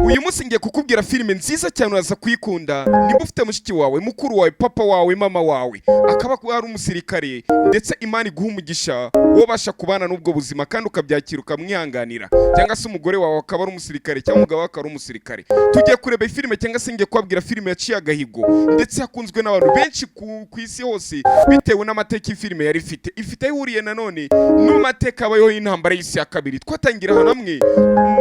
Uyu munsi ngiye kukubwira filime nziza cyane, uraza kuyikunda. Niba ufite mushiki wawe, mukuru wawe, papa wawe, mama wawe akaba ari umusirikare, ndetse Imana iguha umugisha, wowe ubasha kubana n'ubwo buzima kandi ukabyakira ukamwihanganira, cyangwa se umugore wawe akaba ari umusirikare cyangwa umugabo wawe akaba ari umusirikare, tugiye kureba filime cyangwa se ngiye kubabwira filime yaciye agahigo ndetse yakunzwe n'abantu benshi ku isi hose bitewe n'amateka iyi filime yari ifite. Ifite aho ihuriye nanone n'amateka abayeho y'intambara y'isi ya kabiri. Twatangira ahantu hamwe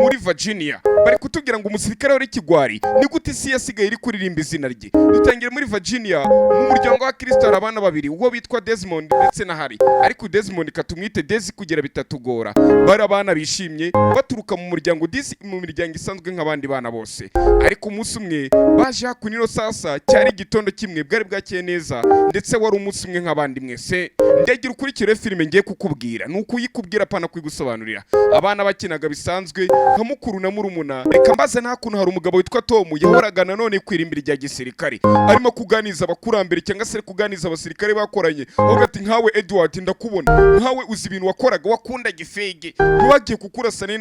muri Virginia, bari kutubwira ngo umusirikare wari ikigwari, ni gute isi yasigaye iri kuririmba izina rye. Dutangira muri Virginia mu muryango wa Kristo, hari abana babiri, uwo bitwa Desmond ndetse na Harry, ariko Desmond katumwite Desi kugira bitatugora. Bari abana bishimye, baturuka mu muryango disi, mu miryango isanzwe nk'abandi bana bose. Ariko umunsi umwe baje hakuno sasa, cyari igitondo kimwe, bwari bwakeye neza, ndetse wari umunsi umwe nk'abandi mwese. Ndagira ukurikire filime ngiye kukubwira, ni ukuyikubwira apana kuyigusobanurira. Abana bakinaga bisanzwe nka mukuru na murumuna. Reka mbaze, nta kuntu hari umugabo witwa Tom yahoraga nanone ku irimbi rya gisirikare, arimo kuganiza abakurambere cyangwa se ari kuganiza abasirikare bakoranye, avuga ati: "Nkawe Edward, ndakubona, nkawe uzi ibintu wakoraga, wakundaga ifege, ntiwagiye kukurasa, nari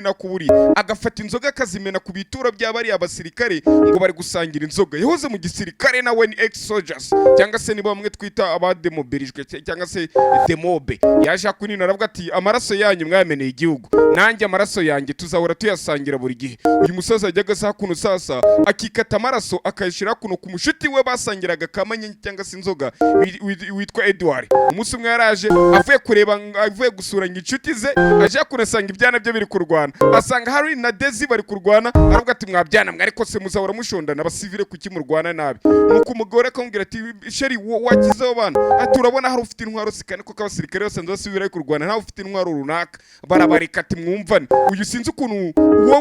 nakuburiye." Agafata inzoga akazimena ku bituro by'abariya basirikare ngo bari gusangira inzoga. Yahoze mu gisirikare nawe, ni ex soldiers cyangwa se ni bamwe twita abademobilijwe cyangwa se demobe. Yaje kunina aravuga ati: "Amaraso yanyu mwameneye igihugu, nanjye amaraso yanjye tuzahora tuyasangira buri gihe." Uyu musaza yajyaga aza kuno sasa akikata amaraso akayashyira kuno ku mushuti we basangiraga kamanyenyi cyangwa se inzoga witwa Edward. Umunsi umwe yaraje avuye kureba, avuye gusura inshuti ze, aje kuno asanga ibyana bye biri kurwana, asanga Harry na Desi bari kurwana. Aravuga ati: "Mwabyana mwe, ariko se muzahora mushondana abasivile? Kuki murwana nabi?" Nuko umugore akamubwira ati: "Chéri, wakizeho bana." Ati: "Urabona hari ufite intwaro sikane kuko abasirikare basanzwe basivile bari kurwana, ntawe ufite intwaro runaka." Barabareka ati: "Mwumvane." Uyu sinzi ukuntu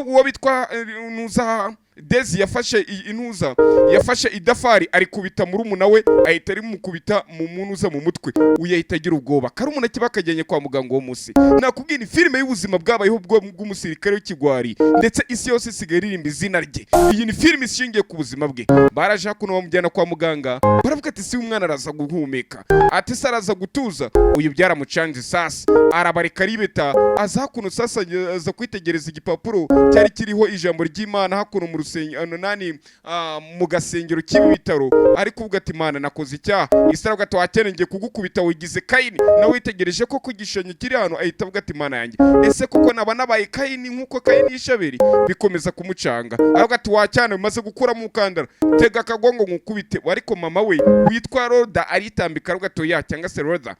uwo bitwa nuza Dezi yafashe intuza, yafashe idafari arikubita murumuna we, ahita arimukubita mu munuza mu mutwe, uyu ahita agira ubwoba, karumuna kiba kajyanye kwa muganga uwo munsi. Nakubwiye ni filime y'ubuzima bwabayeho bw'umusirikare w'ikigwari, ndetse isi yose isigaye iririmba izina rye. Iyi ni filime ishingiye ku buzima bwe. Baraje hakuno bamujyana kwa muganga, baravuga ati: "Si umwana araza guhumeka?" Ati: "Se araza gutuza?" Uyu byaramucanze sasa, arabareka aribeta, aza hakuno sasa aza kwitegereza igipapuro cyari kiriho ijambo ry'Imana hakuno mu rusengero nani, mu gasengero k'ibi bitaro, ari kuvuga ati: "Mana, nakoze icyaha." Isi aravuga ati: "Wakene ngiye kugukubita, wigize Kayini." Nawe witegereje ko ku gishushanyo kiri hano, ahita avuga ati: "Mana yanjye, ese koko naba nabaye Kayini nk'uko Kayini yishe Abeli?" Bikomeza kumucanga, aravuga ati: "Wacyane, bimaze gukuramo umukandara, tega akagongo nkukubite." Ariko mama we witwa Roda aritambika, aravuga ati: "Oya," cyangwa se Roda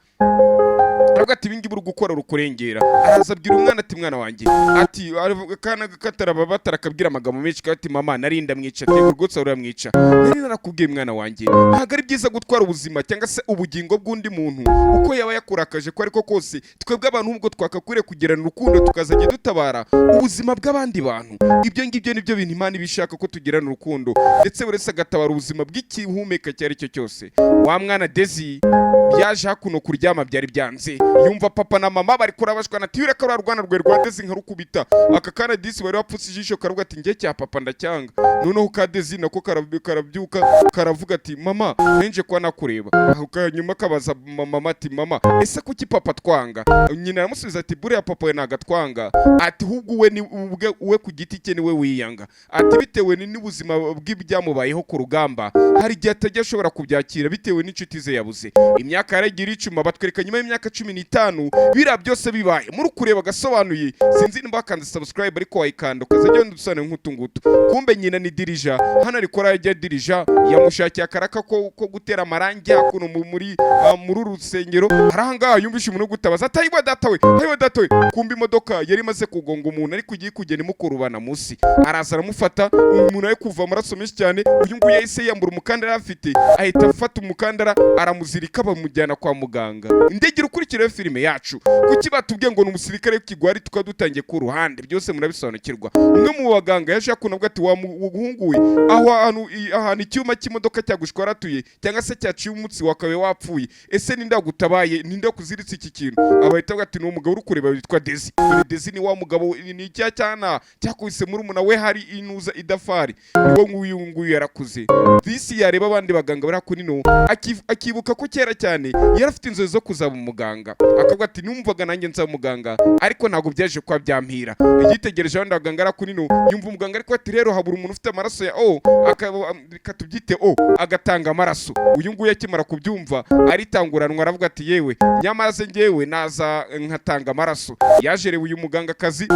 aravuga ati: "Ibingibi uri gukora rukurengera." Araza abwira umwana ati: "Mwana wanjye," ati aravuga, akana kataraba batarakabwira amagambo menshi, ati: "Mama, nari ndamwica." Ati: "Rwose uramwica? Nari narakubwiye, mwana wanjye, ntabwo ari byiza gutwara ubuzima cyangwa se ubugingo bw'undi muntu uko yaba yakurakaje ko ariko kose. Twebwe abantu ubwo twakakwiriye kugirana urukundo, tukazajya dutabara ubuzima bw'abandi bantu. Ibyo ngibyo nibyo bintu Imana iba ishaka, ko tugirana urukundo, ndetse buri wese agatabara ubuzima bw'ikihumeka icyo ari cyo cyose." Wa mwana Dezi byaje hakuno, kuryama byari byanze, yumva papa na mama bari kurabashwana, ati: "Yureka ruriya rwana rwe rwa Dezi nkarukubita." Aka kana disi bari bapfutse ijisho, karavuga ati: "Njye cya papa ndacyanga." Noneho ka Dezi nako karabyuka, karavuga ati: "Mama, nenje kuba nakureba." Aho nyuma kabaza mama ati: "Mama, ese kuki papa twanga?" Nyina aramusubiza ati: "Buriya papa we ntago atwanga," ati: "ahubwo we ni ubwe, we ku giti cye niwe wiyanga," ati: "bitewe n'ubuzima bw'ibyamubayeho ku rugamba, hari igihe atajya ashobora kubyakira bitewe n'inshuti ze yabuze." Imyaka yaragiye icuma, batwereka nyuma y'imyaka 15 biriya byose bibaye. Muri kureba agasobanuye, sinzi nimba wakanze subscribe, ariko wayikanda ukazajya wenda udusobanuro nk'utu ngutu. Kumbe nyina ni dirija hano, ariko arajya dirija, yamushakiye akaraka ko gutera amarangi hakuno muri uru rusengero. Hari ahangaha yumvishe umuntu uri gutabaza ati: "Ayiwa data we, ayiwa data we!" Kumbe imodoka yari imaze kugonga umuntu, ariko igiye kugenda imukurubana munsi. Araza aramufata, umuntu ari kuva amaraso menshi cyane. Uyu nguyu yahise yambura umukandara yari afite, ahita afata umukandara aramuzirika, bamujyana kwa muganga. Ndegera ukurikira filime yacu. Kuki batubwiye ngo ni umusirikare w'ikigwari tukaba dutangiye ku ruhande? Byose murabisobanukirwa. Umwe mu baganga yaje hakuno avuga ati: "Wa muhungu we, aho hantu ahantu icyuma cy'imodoka cyagushwaratuye cyangwa se cyaciye umutsi wakabaye wapfuye. Ese ninde wagutabaye? Ninde wakuziritse iki kintu?" Abahita bavuga ati: "Ni umugabo uri kureba witwa Desi. Dore Desi ni wa mugabo, ni icya cyana cyakubise murumuna we hari inuza idafari, niwo nguyu." Nguyu yarakuze disi, yareba abandi baganga bari hakuno, akibuka ko kera cyane yari afite inzozi zo kuzaba umuganga. Akavuga ati: "Numvaga nanjye nzaba umuganga, ariko ntabwo byaje kuba byampira." Yitegereje abandi baganga ari kunino, yumva umuganga ariko ati: "Rero habura umuntu ufite amaraso ya O, akaba reka tubyite O, agatanga amaraso." Uyu nguyu akimara kubyumva aritanguranwa, aravuga ati: "Yewe, nyamara se njyewe naza nkatanga amaraso." Yajerewe uyu mugangakazi,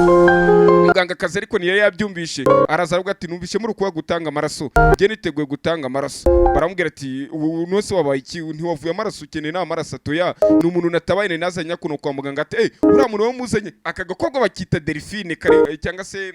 mugangakazi ariko niyo yabyumvishe, araza aravuga ati: "Numvishe muri kuba gutanga amaraso, njye niteguye gutanga amaraso." Baramubwira ati: "Ubu nose wabaye iki? Ntiwavuye amaraso? Ukeneye n'amaraso?" Atoya, ni umuntu natabaye, nari nazanye kuno kwa muganga. Ati: "Eh, uriya muntu wamuzanye." Aka gakobwa bakita Delphine kare cyangwa se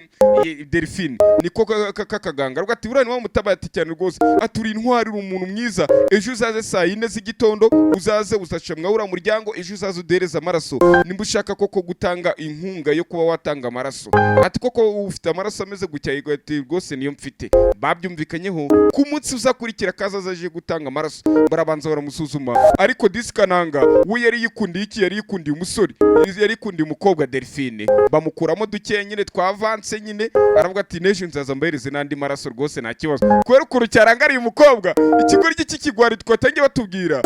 Delphine niko kakaganga. Aravuga ati: "Uriya ni wamutabaye?" Ati: "Cyane rwose." Ati: "Uri intwari, uri umuntu mwiza. Ejo uzaze saa 4 z'igitondo, uzaze uzaca mwa uriya muryango, ejo uzaze udereze amaraso nimba ushaka koko gutanga inkunga yo kuba watanga amaraso." Ati: "Koko ufite amaraso ameze gutya?" Yego. Ati: "Rwose niyo mfite." Babyumvikanyeho ku munsi uzakurikira kaza aje gutanga amaraso, barabanza baramusuzuma. Ariko disi Kananga we yari yikundiye iki? Yari yikundiye umusore, yari yikundiye umukobwa Delphine. Bamukuramo dukeya nyine twa avance nyine, aravuga ati: "N'ejo nzaza mbahereze n'andi maraso rwose, nta kibazo." Kubera ukuntu cyarangariye umukobwa, ikigoryi cy'ikigwari twatangiye batubwira,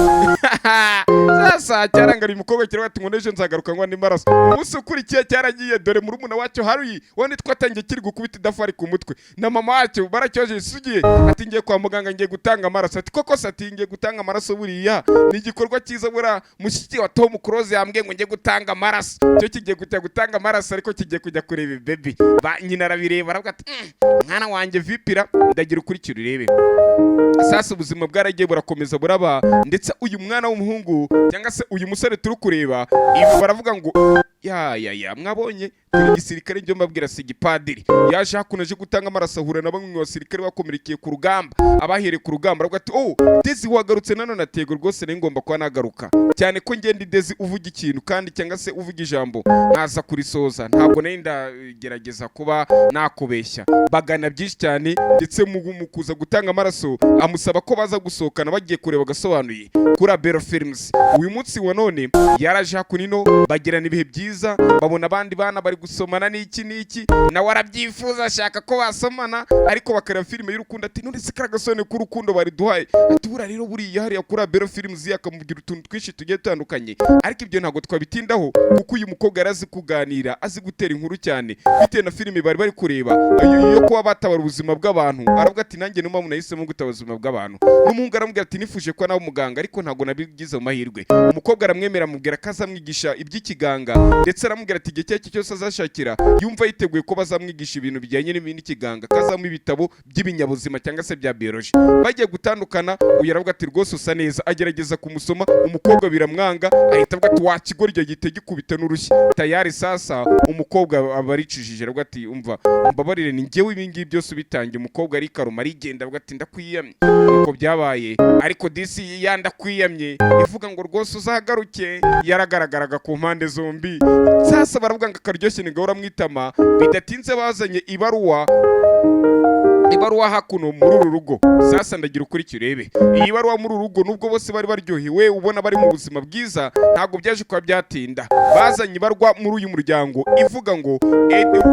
sasa cyarangariye umukobwa, kiravuga ati ngo: "N'ejo nzagaruka ngo andi maraso." Umunsi ukurikiye cyaragiye. Dore murumuna wacyo Harry wandi twatangiye kiri gukubita idafari ku mutwe na mama wacyo baracyoje. Isugiye ati: "Ngiye kwa muganga, ngiye gutanga amaraso." Ati: "Koko se?" Ati: "Ngiye gutanga amaraso, buriya ni igikorwa cyiza. Buriya mushiki wa Tom Close yambwiye ngo ngiye gutanga amaraso." Cyo kigiye kujya gutanga amaraso, ariko kigiye kujya kureba baby ba nyina. Arabireba, aravuga ati: Mwana wanjye vipira." Ndagira ukurikira urebe. Sasa ubuzima bwaragiye burakomeza buraba, ndetse uyu mwana w'umuhungu cyangwa se uyu musore turi kureba ibi, baravuga ngo ya ya ya, mwabonye turi igisirikare, njyo mbabwira si igipadiri. Yaje hakuno aje gutanga amaraso, ahura na bamwe mu basirikare bakomerekeye ku rugamba, abahereye ku rugamba. Aravuga ati: "Oh, Dezi, wagarutse nanone?" Atego rwose, nari ngomba kuba nagaruka cyane ko ngenda Dezi uvuga ikintu kandi cyangwa se uvuga ijambo nkaza kurisoza, ntabwo nari ndagerageza kuba nakubeshya. Bagana byinshi cyane, ndetse mu kuza gutanga amaraso amusaba ko baza gusohokana, bagiye kureba agasobanuye kuri Abero Films. Uyu munsi wa none yaraje hakuno, bagirana ibihe byiza, babona abandi bana bari gusomana n'iki n'iki, nawe arabyifuza, ashaka ko basomana, ariko bakareba filime y'urukundo. Ati: "None se kariya gasone k'urukundo bari duhaye?" Ati: "Buriya rero, buriya hariya kuri Abero Films." Akamubwira utuntu twinshi tugiye dutandukanye, ariko ibyo ntabwo twabitindaho kuko uyu mukobwa yari azi kuganira, azi gutera inkuru cyane, bitewe na filime bari bari kureba yo kuba batabara ubuzima bw'abantu. Aravuga ati: "Nanjye niyo mpamvu nahisemo gutabara ubuzima bw'abantu." N'umuhungu aramubwira ati: "Nifuje kuba nawe umuganga, ariko ntabwo nabigize mu mahirwe." Umukobwa aramwemera, amubwira ko azamwigisha iby'ikiganga, ndetse aramubwira ati igihe icyo ari cyo cyose azashakira yumva yiteguye ko bazamwigisha ibintu bijyanye n'ikiganga, ko azamuha ibitabo by'ibinyabuzima cyangwa se bya biology. Bagiye gutandukana, uyu aravuga ati: "Rwose usa neza." Agerageza kumusoma, umukobwa biramwanga, ahita avuga ati: "Wakigoryi," gihita gikubita n'urushyi tayari. Sasa umukobwa aba aricujije, aravuga ati: "Umva, mbabarire, ni njyewe ibi ngibi byose ubitangiye." Umukobwa arikaruma, arigenda, avuga ati: "Ndakwiyamye." Nuko byabaye, ariko disi ya "ndakwiyamye" ivuga ngo rwose uzagaruke yaragaragaraga ku mpande zombi. Sasa baravuga ngo akaryoshye ni gahora mwitama. Bidatinze bazanye ibaruwa hakuno muri uru rugo. Sasa ndagira ukurikire urebe iyi baruwa muri uru rugo. Nubwo bose bari baryohewe, ubona bari mu buzima bwiza, ntabwo byaje kuba byatinda bazanye ibarwa muri uyu muryango ivuga ngo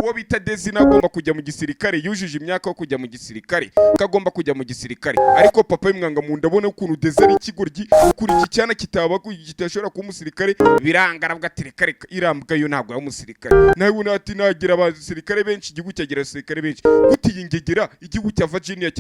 uwo bita Dezina agomba kujya mu gisirikare, yujuje imyaka yo kujya mu gisirikare, ko agomba kujya mu gisirikare. Ariko papa w'imwanga mu nda abona ukuntu Dezi ari ikigoryi, ukuntu iki cyana kitaba kitashobora kuba umusirikare, biranga. Aravuga ati: "Reka reka, irambwa yo ntabwo yaba umusirikare." Nawe ubona ati: "Nagira abasirikare benshi, igihugu cyagira abasirikare benshi gute? Iyi ngegera, igihugu cya Virginia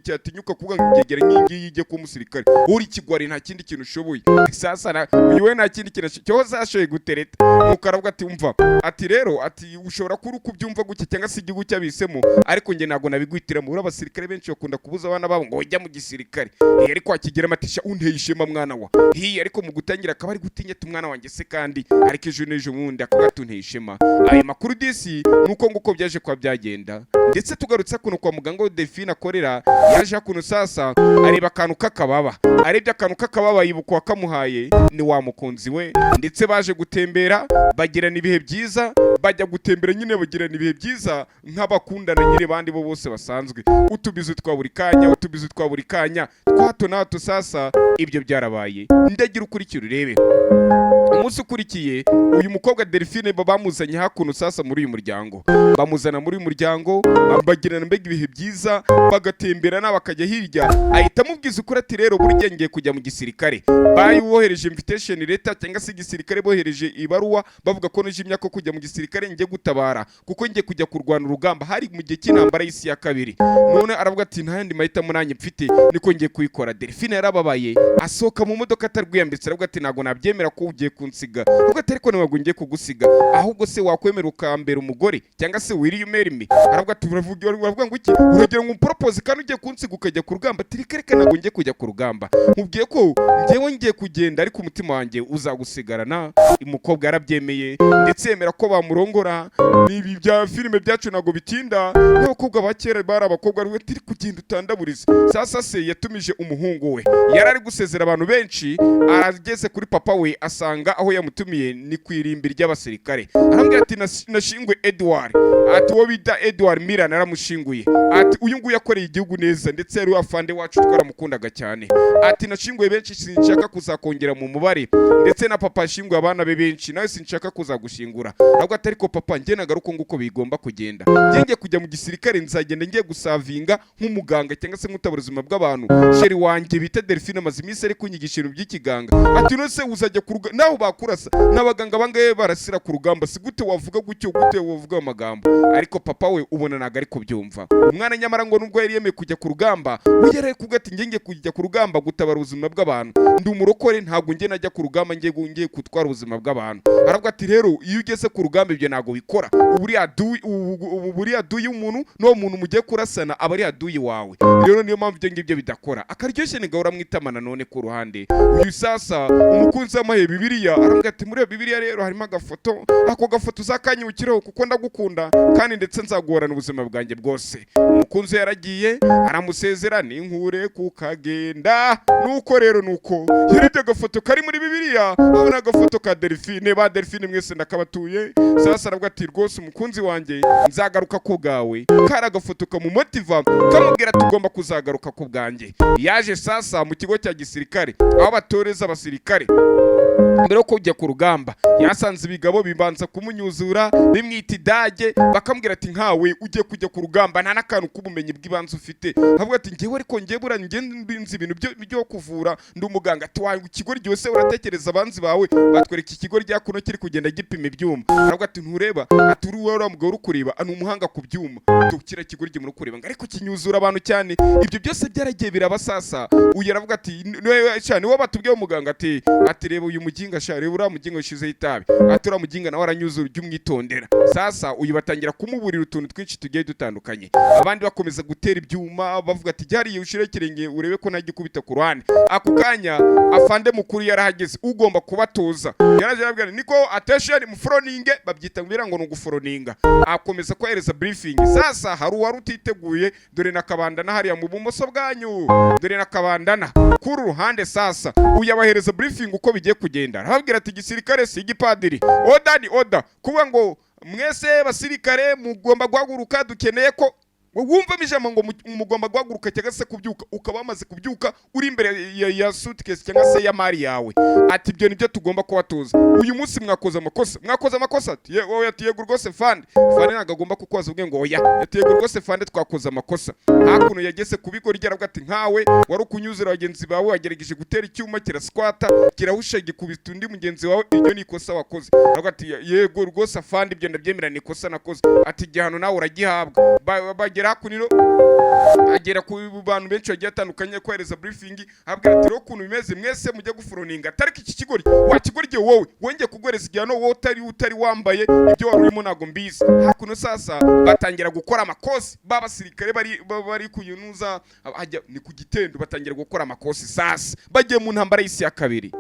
cyatinyuka kuvuga ngo ingegera nk'iyi ngiyi ijye kuba umusirikare? Uri ikigwari, nta kindi kintu ushoboye." Sasa uyu we nta kindi kintu cyoza ashoboye gutereta. Nuko aravuga ati: "Umva," ati "rero," ati "ushobora kuba uri kubyumva gutya cyangwa se igihugu cyabisemo, ariko njye ntabwo nabigwitiramo." Uri abasirikare benshi bakunda kubuza abana babo ngo ujya mu gisirikare. Iya, ariko wakigera amatisha: "Unteye ishema, mwana wa hiya." Ariko mu gutangira akaba ari gutinya ati: "Umwana wanjye se kandi?" Ariko ejo n'ejo bundi akaba atunteye ishema. Ayo makuru disi nuko nguko byaje kuba byagenda. Ndetse tugarutse kuno kwa muganga wa Delphine akorera, yaje hakuno sasa areba akantu k'akababa. Arebye akantu k'akababa yibuka uwakamuhaye, ni wa mukunzi we. Ndetse baje gutembera, bagirana ibihe byiza, bajya gutembera nyine, bagirana ibihe byiza nk'abakundana nyine bandi bo bose basanzwe, utubizo twa buri kanya, utubizo twa buri kanya twa hato na hato. Sasa ibyo byarabaye. Ndagira ukurikira urebe umunsi. Umunsi ukurikiye, uyu mukobwa Delphine bamuzanye hakuno. Sasa muri uyu muryango, bamuzana muri uyu muryango, bagirana mbega ibihe byiza, bagatemberana, bakajya hirya. Ahita amubwiza ukuri ati: "Rero burya ngiye kujya mu gisirikare." Bayohereje invitation letter, cyangwa se igisirikare bohereje ibaruwa bavuga ko nuje imyaka yo kujya mu gisirikare, ngiye gutabara kuko ngiye kujya kurwana urugamba. Hari mu gihe cy'intambara y'isi ya kabiri. None aravuga ati: "Nta yandi mahitamo nanjye mfite, niko ngiye kuyikora." Delphine yarababaye, asohoka mu modoka atarwiyambitse. Aravuga ati: "Ntabwo nabyemera ko ugiye kunsiga." Aravuga ati: "Ariko ntabwo ngiye kugusiga, ahubwo se wakwemera ukambera umugore, cyangwa se will you marry me?" Aravuga ati: "Uravuga ngo iki? Uragira ngo umpropose kandi ugiye kunsiga ukajya ku rugamba?" Ati: "Reka reka, ntabwo ngiye kujya ku rugamba. Nkubwiye ko njyewe ngiye kugenda, ariko umutima wanjye uzagusigarana." Umukobwa yarabyemeye, ndetse yemera ko bamurongora. Ni ibi bya filime byacu, ntabwo bitinda. N'abakobwa ba kera bari abakobwa ari tiri kugenda utandaburiza. Sasa se yatumije umuhungu we, yari ari gusezera abantu benshi. Arageze kuri papa we, asanga aho yamutumiye ni ku irimbi ry'abasirikare. Arambwira ati: "Nashingwe Edward." Ati: "Uwo bita Edward Miran naramushinguye." Ati: "Uyu nguyu yakoreye igihugu neza, ndetse yari afande wacu, twaramukundaga cyane." Ati: "Nashinguye benshi, sinshaka kuzakongera mu mubare, ndetse na papa yashinguye abana be benshi, nawe sinshaka kuzagushingura." Ahubwo ati: "Ariko papa, njye nagaruka nguko bigomba kugenda. Njye ngiye kujya mu gisirikare, nzagenda ngiye guservinga nk'umuganga cyangwa se nk'utabara ubuzima bw'abantu. Chéri wanjye bita Delphine amaze iminsi ari kunyigisha ibintu by'ikiganga." Ati: "None se uzajya ku rugamba naho bakurasa? N'abaganga bangahe barasira ku rugamba? Si gute wavuga gutyo? Gute wavuga ayo magambo?" Ariko papa we ubona ntabwo ari kubyumva umwana. Nyamara ngo nubwo yari yemeye kujya ku rugamba, we yari ari kuvuga ati: "Njye ngiye kujya ku rugamba gutabara ubuzima bw'abantu, ndi umurokore, ntabwo njye najya ku rugamba ngiye gutwara ubuzima bw'abantu." Aravuga ati: "Rero iyo ugeze ku rugamba ibyo ntabwo bikora, uba uri aduyi, uba uri aduyi y'umuntu, n'uwo muntu mugiye kurasana aba ari aduyi wawe. Rero niyo mpamvu ibyo ngibyo bidakora." Akaryoshye ni gahora mwitama. Nanone ku ruhande, uyu sasa umukunzi w'amahe Bibiliya, aravuga ati: "Muri iyo Bibiliya rero harimo agafoto, ako gafoto uzakanyibukiraho kuko ndagukunda kandi ndetse nzaguhorana ubuzima bwanjye bwose." Umukunzi we yaragiye, aramusezera n'inkure kukagenda. Nuko rero nuko yarebye agafoto kari muri Bibiliya, abona agafoto ka Delphine. Ba Delphine mwese ndakabatuye. Sasa aravuga ati: "Rwose umukunzi wanjye, nzagaruka ku bwawe." Kari agafoto kamumotiva, kamubwira ati: "Ugomba kuzagaruka ku bwanjye." Yaje sasa mu kigo cya gisirikare aho batoreza abasirikare mbere yo kujya ku rugamba. Yasanze ibigabo bibanza kumunyuzura, bimwita idage, bakamubwira ati: "Nkawe ugiye kujya ku rugamba, nta n'akantu k'ubumenyi bw'ibanze ufite." Avuga ati: "Njyewe ariko njyewe buriya njye nzi ibintu byo kuvura, ndi umuganga." Ati: "Wawe ikigoryi se, uratekereza abanzi bawe?" Batwereka ikigo rya kuno kiri kugenda gipima ibyuma. Aravuga ati: "Ntureba?" Ati: "Uri uriya mugabo uri kureba ni umuhanga ku byuma. Kiriya kigoryi muri kureba ngo ariko kinyuzura abantu cyane." Ibyo byose byaragiye biraba. Sasa uyu aravuga ati: "Niwe batubwiye umuganga." Ati: "Reba uyu muginga sha, reba uriya muginga ushizeho itabi." Ati: "Uriya muginga nawe aranyuzura, ujye umwitondera." Sasa uyu batangira kumuburira utuntu twinshi tugiye dutandukanye. Abandi bakomeza gutera ibyuma, bavuga ati: "Jyariye ushire ikirenge urebe ko ntagikubita ku ruhande." Ako kanya afande mukuru yarahageze, ugomba kubatoza. Yaraje arabwira: "Niko, attention, muforoninge." Babyita ngira ngo ni uguforoninga. Akomeza kohereza briefing. Sasa hari uwari utiteguye. Dore na kabandana hariya mu bumoso bwanyu, dore na kabandana kuri ruhande. Sasa uyu abahereza briefing uko bigiye kugenda. Arababwira ati: "Igisirikare si igipadiri, order ni order, kuvuga ngo mwese basirikare mugomba guhaguruka, dukeneye ko wumvamo ijambo ngo mugomba guhaguruka cyangwa se kubyuka, ukaba wamaze kubyuka uri imbere ya suitcase cyangwa se ya mari yawe." Ati: "Ibyo nibyo tugomba kubatoza. Uyu munsi mwakoze amakosa, mwakoze amakosa." Ati: "Oya." Ati: "Yego rwose fande." Fande ntabwo agomba kukubaza ubwe ngo oya. Ati: "Yego rwose fande, twakoze amakosa." Hakuno yageze ku bigo ryaravuga ati: "Nkawe wari ukunyuzura bagenzi bawe, wagerageje gutera icyuma kiraswata, kirahusha, gikubita undi mugenzi wawe, iryo ni ikosa wakoze." Aravuga ati: "Yego rwose afande, ibyo ndabyemera, ni ikosa nakoze." Ati: "Igihano nawe uragihabwa." Bagera hakuno, agera ku bantu benshi bagiye batandukanye kohereza briefing, abwira ati: "Rero ukuntu bimeze, mwese mujye guforoninga, ariko iki kigoryi, wa kigoryi wowe, wongeye kuguhereza igihano, wowe utari wambaye, ibyo wari urimo ntabwo mbizi." Hakuno sasa batangira gukora amakosi b'abasirikare bari kuyunuza hajya ni ku gitendo, batangira gukora amakosi. Sasa bagiye mu ntambara y'isi ya kabiri.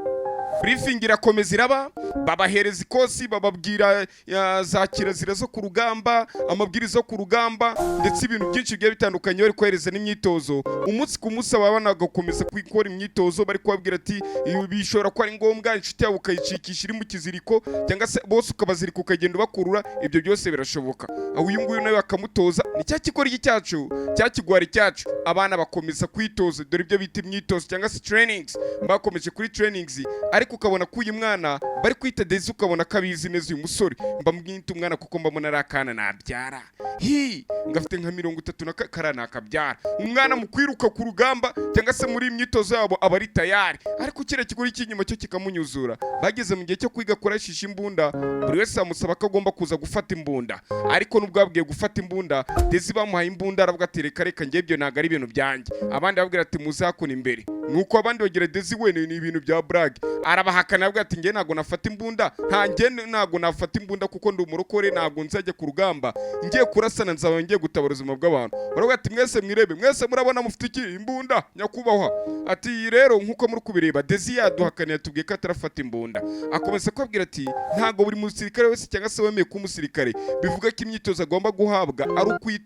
Briefing irakomeza iraba, babahereza ikosi, bababwira za kirazira zo ku rugamba, amabwiriza yo ku rugamba, ndetse ibintu byinshi bigiye bitandukanye. Bari kohereza n'imyitozo umunsi ku munsi, aba banagakomeza gukora imyitozo, bari kubabwira ati: "Ibi bishobora kuba ari ngombwa, inshuti yawe ukayicikisha iri mu kiziriko, cyangwa se bose ukabazirika ukagenda ubakurura, ibyo byose birashoboka." Aho uyu nguyu nawe bakamutoza, ni cya kigoryi cyacu, cya kigwari cyacu. Abana bakomeza kwitoza, dore ibyo bita imyitozo cyangwa se trainings. Bakomeje kuri trainings, ariko Ariko ukabona ko uyu mwana bari kwita Dezi, ukabona ko abizi neza. Uyu musore mbamwita umwana kuko mbabona ari akana nabyara, hi ngafite nka 30 na kariya nakabyara. Umwana mu kwiruka ku rugamba cyangwa se muri imyitozo yabo aba ari tayari, ariko kiriya kigori cy'inyuma cyo kikamunyuzura. Bageze mu gihe cyo kwiga kurashisha imbunda, buri wese amusaba ko agomba kuza gufata imbunda. Ariko nubwo babwiye gufata imbunda, Dezi bamuhaye imbunda aravuga ati: "Reka reka, njye ibyo ntabwo ari ibintu byanjye." Abandi babwira ati: "Muze hakuno imbere." Nuko abandi bagira Dezi we ni ibintu bya blague, arabahakana, aravuga ati: "Njye ntabwo nafata imbunda, nta njye ntabwo nafata imbunda kuko ndi umurokore, ntabwo nzajya ku rugamba ngiye kurasana, nzaba ngiye gutabara ubuzima bw'abantu." Baravuga ati: "Mwese mwirebe, mwese murabona mufite iki imbunda, nyakubahwa." Ati: "Iyi rero nk'uko muri kubireba, Dezi yaduhakaniye, yatubwiye ko atarafata imbunda." Akomeza kubabwira ati: "Ntabwo buri musirikare wese cyangwa se wemeye kuba umusirikare bivuga ko imyitozo agomba guhabwa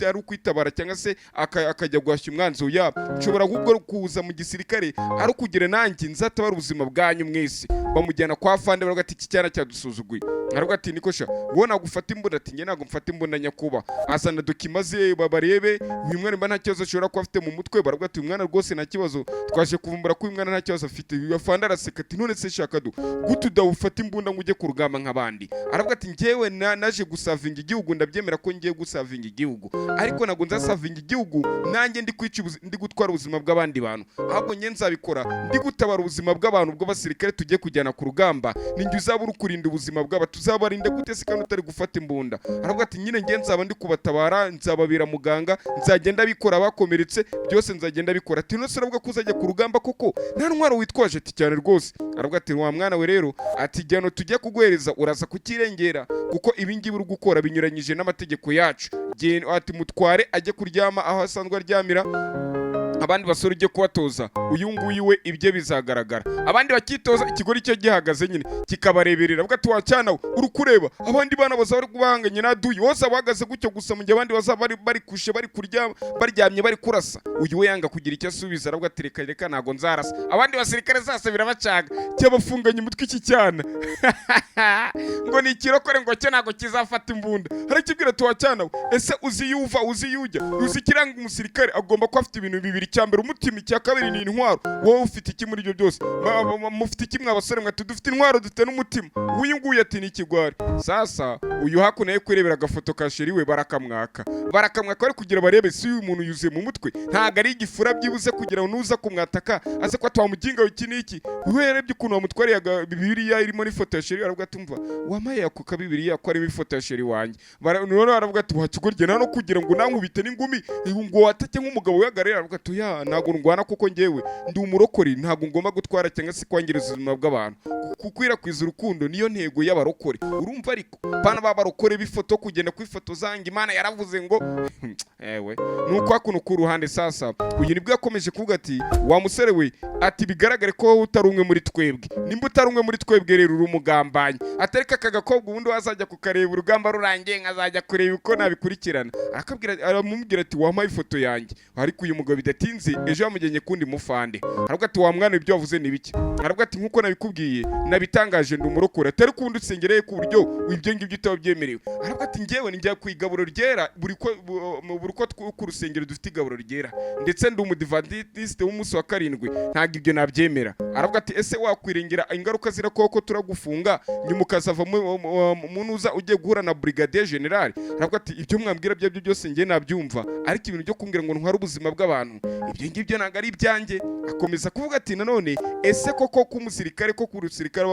ari ukwitabara cyangwa se akajya guhashya umwanzi. Yabo nshobora ahubwo kuza mu gisirikare ari ukugira nanjye nzatabara ubuzima bwanyu mwese." Bamujyana kwa fande, baravuga ati: "Iki cyana cyadusuzuguye." Aravuga ati: "Niko sha, wowe ntabwo ufata imbunda?" Ati: "Njye ntabwo mfata imbunda, nyakubahwa." Azana document ze babarebe uyu mwana mba nta kibazo ashobora kuba afite mu mutwe. Baravuga ati: "Uyu mwana rwose nta kibazo, twaje kuvumbura ko uyu mwana nta kibazo afite." Uyu afande araseka ati: "None se shaka du gute udawufata imbunda ngo ujye ku rugamba nk'abandi?" Aravuga ati: "Njyewe naje gusavinga igihugu, ndabyemera ko ngiye gusavinga igihugu, ariko ntabwo nzasavinga igihugu nanjye ndi kwica ndi gutwara ubuzima bw'abandi bantu. Ahubwo njye nzabikora ndi gutabara ubuzima bw'abantu bw'abasirikare tugiye kujyana ku rugamba. Ninjye uzaba uri kurinda ubuzima bw'aba. Tuzabarinda gute se kandi utari gufata imbunda?" Aravuga ati: "Nyine njye nzaba ndi kubatabara, nzababera muganga, nzagenda bikora abakomeretse, byose nzagenda bikora." Ati: "None se uravuga ko uzajya ku rugamba koko nta ntwaro witwaje?" Ati: "Cyane rwose." Aravuga ati: "Wa mwana we rero," ati, "igihano tujya kuguhereza uraza kukirengera, kuko ibi ngibi uri gukora binyuranyije n'amategeko yacu." Ati: "Mutware ajye kuryama aho asanzwe aryamira, abandi basore ujye kubatoza, uyu nguyu we ibye bizagaragara." Abandi bakitoza, ikigori cyo gihagaze nyine kikabareberera. Avuga ati: "Wacyana we, uri kureba abandi bana bazaba bari kubahanganye naduyi, wose bahagaze gutyo gusa mu gihe abandi bazaba bari kushe, bari kurya, baryamye, bari kurasa." Uyu we yanga kugira icyo asubiza, aravuga ati: "Reka reka, ntabwo nzarasa." Abandi basirikare sasa birabacaga, cyabafunganye umutwe iki cyana ngo ni ikirokore, ngo cyo ntabwo kizafata imbunda. Harakibwira ati: "Wacyana we, ese uzi iyo uva, uzi iyo ujya, uzi ikiranga umusirikare? Agomba kuba afite ibintu bibiri: icya mbere umutima, icya kabiri ni intwaro. Wowe ufite iki muri ibyo byose? Mufite iki mwa basore mwe?" Ati: "Dufite intwaro, dufite n'umutima." Uyu nguyu ati: "Ni ikigwari." Sasa uyu hakuno ye kwirebera agafoto ka chéri we, barakamwaka, barakamwaka, bari kugira barebe si uyu muntu yuzuye mu mutwe, ntabwo ari igifura, byibuze kugira ngo nuza kumwataka aze ko atamuginga iki n'iki. We yarebye ukuntu bamutwariye bibiliya irimo n'ifoto ya chéri, aravuga ati: "Umva, wampaye ako ka bibiliya ko harimo ifoto ya chéri wanjye?" Noneho aravuga ati: "Wakigorye nta no kugira ngo nankubite n'ingumi ngo watake nk'umugabo wihagarariye." Aravuga ati: "Ya, ntabwo ndwana kuko njyewe ndi umurokore, ntabwo ngomba gutwara cyangwa se kwangiriza ubuzima bw'abantu. Gukwirakwiza urukundo niyo ntego y'abarokore." Urumva ariko bana b'abarokore b'ifoto kugenda kwifotoza ngo Imana yaravuze ngo ewe. Nuko hakuno ku ruhande sasa uyu nibwo yakomeje kuvuga ati: "Wa musore we," ati, "bigaragare ko wowe utari umwe muri twebwe. Nimba utari umwe muri twebwe rero uri umugambanyi." Atareka aka gakobwa ubundi wazajya kukareba urugamba rurangiye, nkazajya kureba uko nabikurikirana. Arakabwira, aramubwira ati: "Wampaye ifoto yanjye?" Ariko uyu mugabo bidatinze ejo yamujyanye kundi mufande, aravuga ati: "Wa mwana, ibyo wavuze ni biki?" Aravuga ati: "Nkuko nabikubwiye, nabitangaje, ndi umurokore." Atari kundi usengereye ku buryo ibyo ngibyo utaba byemerewe. Aravuga ati: "Njyewe njya ku igaburo ryera buri uko ku rusengero dufite igaburo ryera, ndetse ndi umudivantiste w'umunsi wa karindwi, ntabwo ibyo nabyemera." Aravuga ati: "Ese wakwirengera ingaruka zirakoko turagufunga, nyuma ukazava mu nuza ugiye guhura na brigadier general?" Aravuga ati: "Ibyo mwambwira byo byose njye nabyumva, ariko ibintu byo kumbwira ngo ntware ubuzima bw'abantu, ibyo ngibyo ntabwo ari ibyanjye." Akomeza kuvuga ati: "Nanone ese koko ko umusirikare, ko ku rusirikare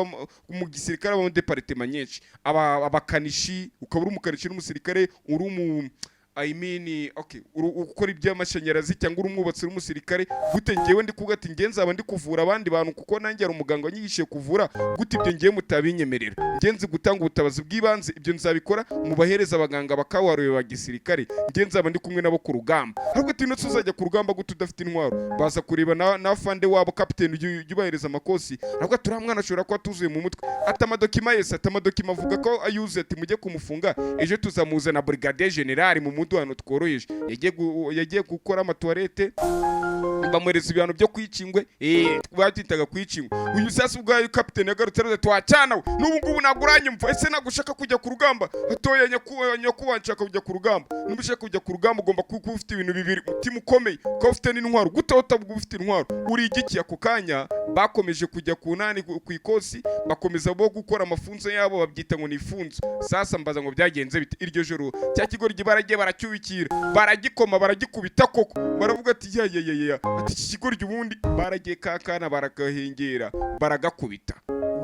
mu gisirikare habamo département nyinshi, abakanishi, ukaba uri umukanishi n'umusirikare, uri umu, I mean, okay, ukora iby'amashanyarazi cyangwa uri umwubatsi uri umusirikare, gute ngewe ndi kuvuga ati ngewe nzaba ndi kuvura abandi bantu kuko nanjye hari umuganga wanyigishije kuvura, gute ibyo ngewe mutabinyemerera? Ngewe nzi gutanga ubutabazi bw'ibanze, ibyo nzabikora mubahereza abaganga bakabuhariwe ba gisirikare, ngewe nzaba ndi kumwe nabo ku rugamba." Ahubwo ati: "None uzajya ku rugamba gute udafite intwaro?" Baza kureba na fande wabo kapiteni ujya ubahereza amakosi, aravuga ati: "Uriya mwana ashobora kuba atuzuye mu mutwe." Ati: "Amadocument yese," ati, "amadocument avuga ko ayuzuye." Ati: "Mujye kumufunga, ejo tuzamuzana brigadier general mu muduhano tworoheje." Yagiye gukora amatoilette. Bamuhereza ibihano byo kwica ingwe, babyitaga kwica ingwe. Uyu sasa ubwo kapiteni yagarutse aravuga ati: "Wacana we, n'ubu ngubu ntabwo uranyumva? Ese ntabwo ushaka kujya ku rugamba?" "Atoya, nyakubahwa, nshaka kujya ku rugamba." "Niba ushaka kujya ku rugamba, ugomba kuba ufite ibintu bibiri: umutima ukomeye, ukaba ufite n'intwaro. Gute utavuga ufite intwaro? Uri igiki?" Ako kanya bakomeje kujya ku nani, ku ikosi, bakomeza bo gukora amafunzo yabo, babyita ngo ni ifunzo. Sasa mbaza ngo byagenze bite iryo joro? Cya kigoryi baragiye baracyubikira, baragikoma, baragikubita koko. Baravuga ati: "Ya ya ya ya!" Ati: "Iki kigoryi ubundi." Baragiye kakana baragahengera, baragakubita.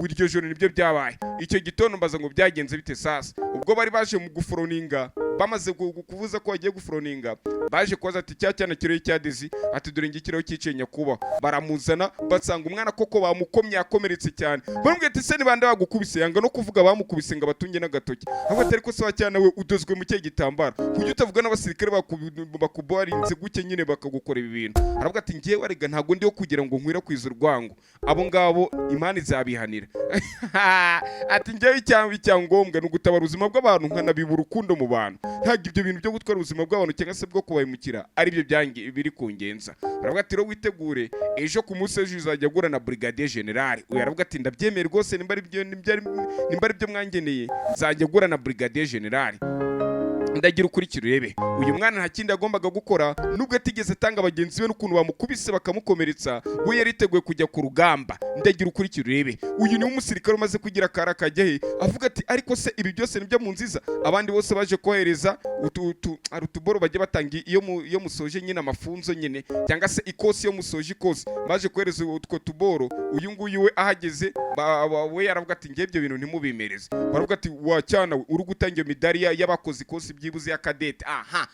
Iryo joro nibyo byabaye. Icyo gitondo mbaza ngo byagenze bite? Sasa ubwo bari baje mu guforoninga, bamaze kuvuza ko bagiye guforoninga, baje kubaza ati: "Cya cyana kiriho cya Dezi?" Ati: "Dore ngikiriho cyicaye, nyakubahwa." Baramuzana, basanga umwana koko bamukomye, yakomeretse cyane. Baramubwira ati: "Se ni bande bagukubise?" Yanga no kuvuga bamukubise ngo abatunge n'agatoki. Ahubwo ati: "Ariko se wa cyana we, udozwe mu cye gitambaro, kuki utavuga n'abasirikare bakubarinze guke nyine bakagukora ibi bintu?" Aravuga ati: "Ngewe arega ntabwo ndiho kugira ngo nkwirakwize urwango, abo ngabo Imana izabihanira." Ati: "Ngewe icyangombwa ni ugutabara ubuzima bw'abantu, nkanabiba urukundo mu bantu. Ntabwo ibyo bintu byo gutwara ubuzima bw'abantu cyangwa se bwo kubahemukira ari byo byange biri kungenza." Aravuga ati: "Rero witegure, ejo ku munsi w'ejo uzajya agura na brigadier general." Uyu aravuga ati: "Ndabyemeye rwose, nimba ari byo mwangeneye, nzajya agura na brigadier general." Ndagira ukurikira urebe, uyu mwana nta kindi yagombaga gukora. Nubwo atigeze atanga bagenzi be n'ukuntu bamukubise bakamukomeretsa, we yariteguye kujya ku rugamba. Ndagira ukurikira urebe, uyu niwe umusirikare umaze kugira akara kajya he, avuga ati: "Ariko se ibi byose nibyo mu nziza?" Abandi bose baje kohereza hari utuboro bajya batanga iyo musoje nyine amafunzo nyine, cyangwa se ikosi, iyo musoje ikosi baje kohereza utwo tuboro. Uyu nguyu we ahageze, we yaravuga ati: "Ngewe ibyo bintu ntimubimereze." Baravuga ati: "Wacyana we, uri gutanga iyo midari y'abakoze ikosi byibuze ya kadete, aha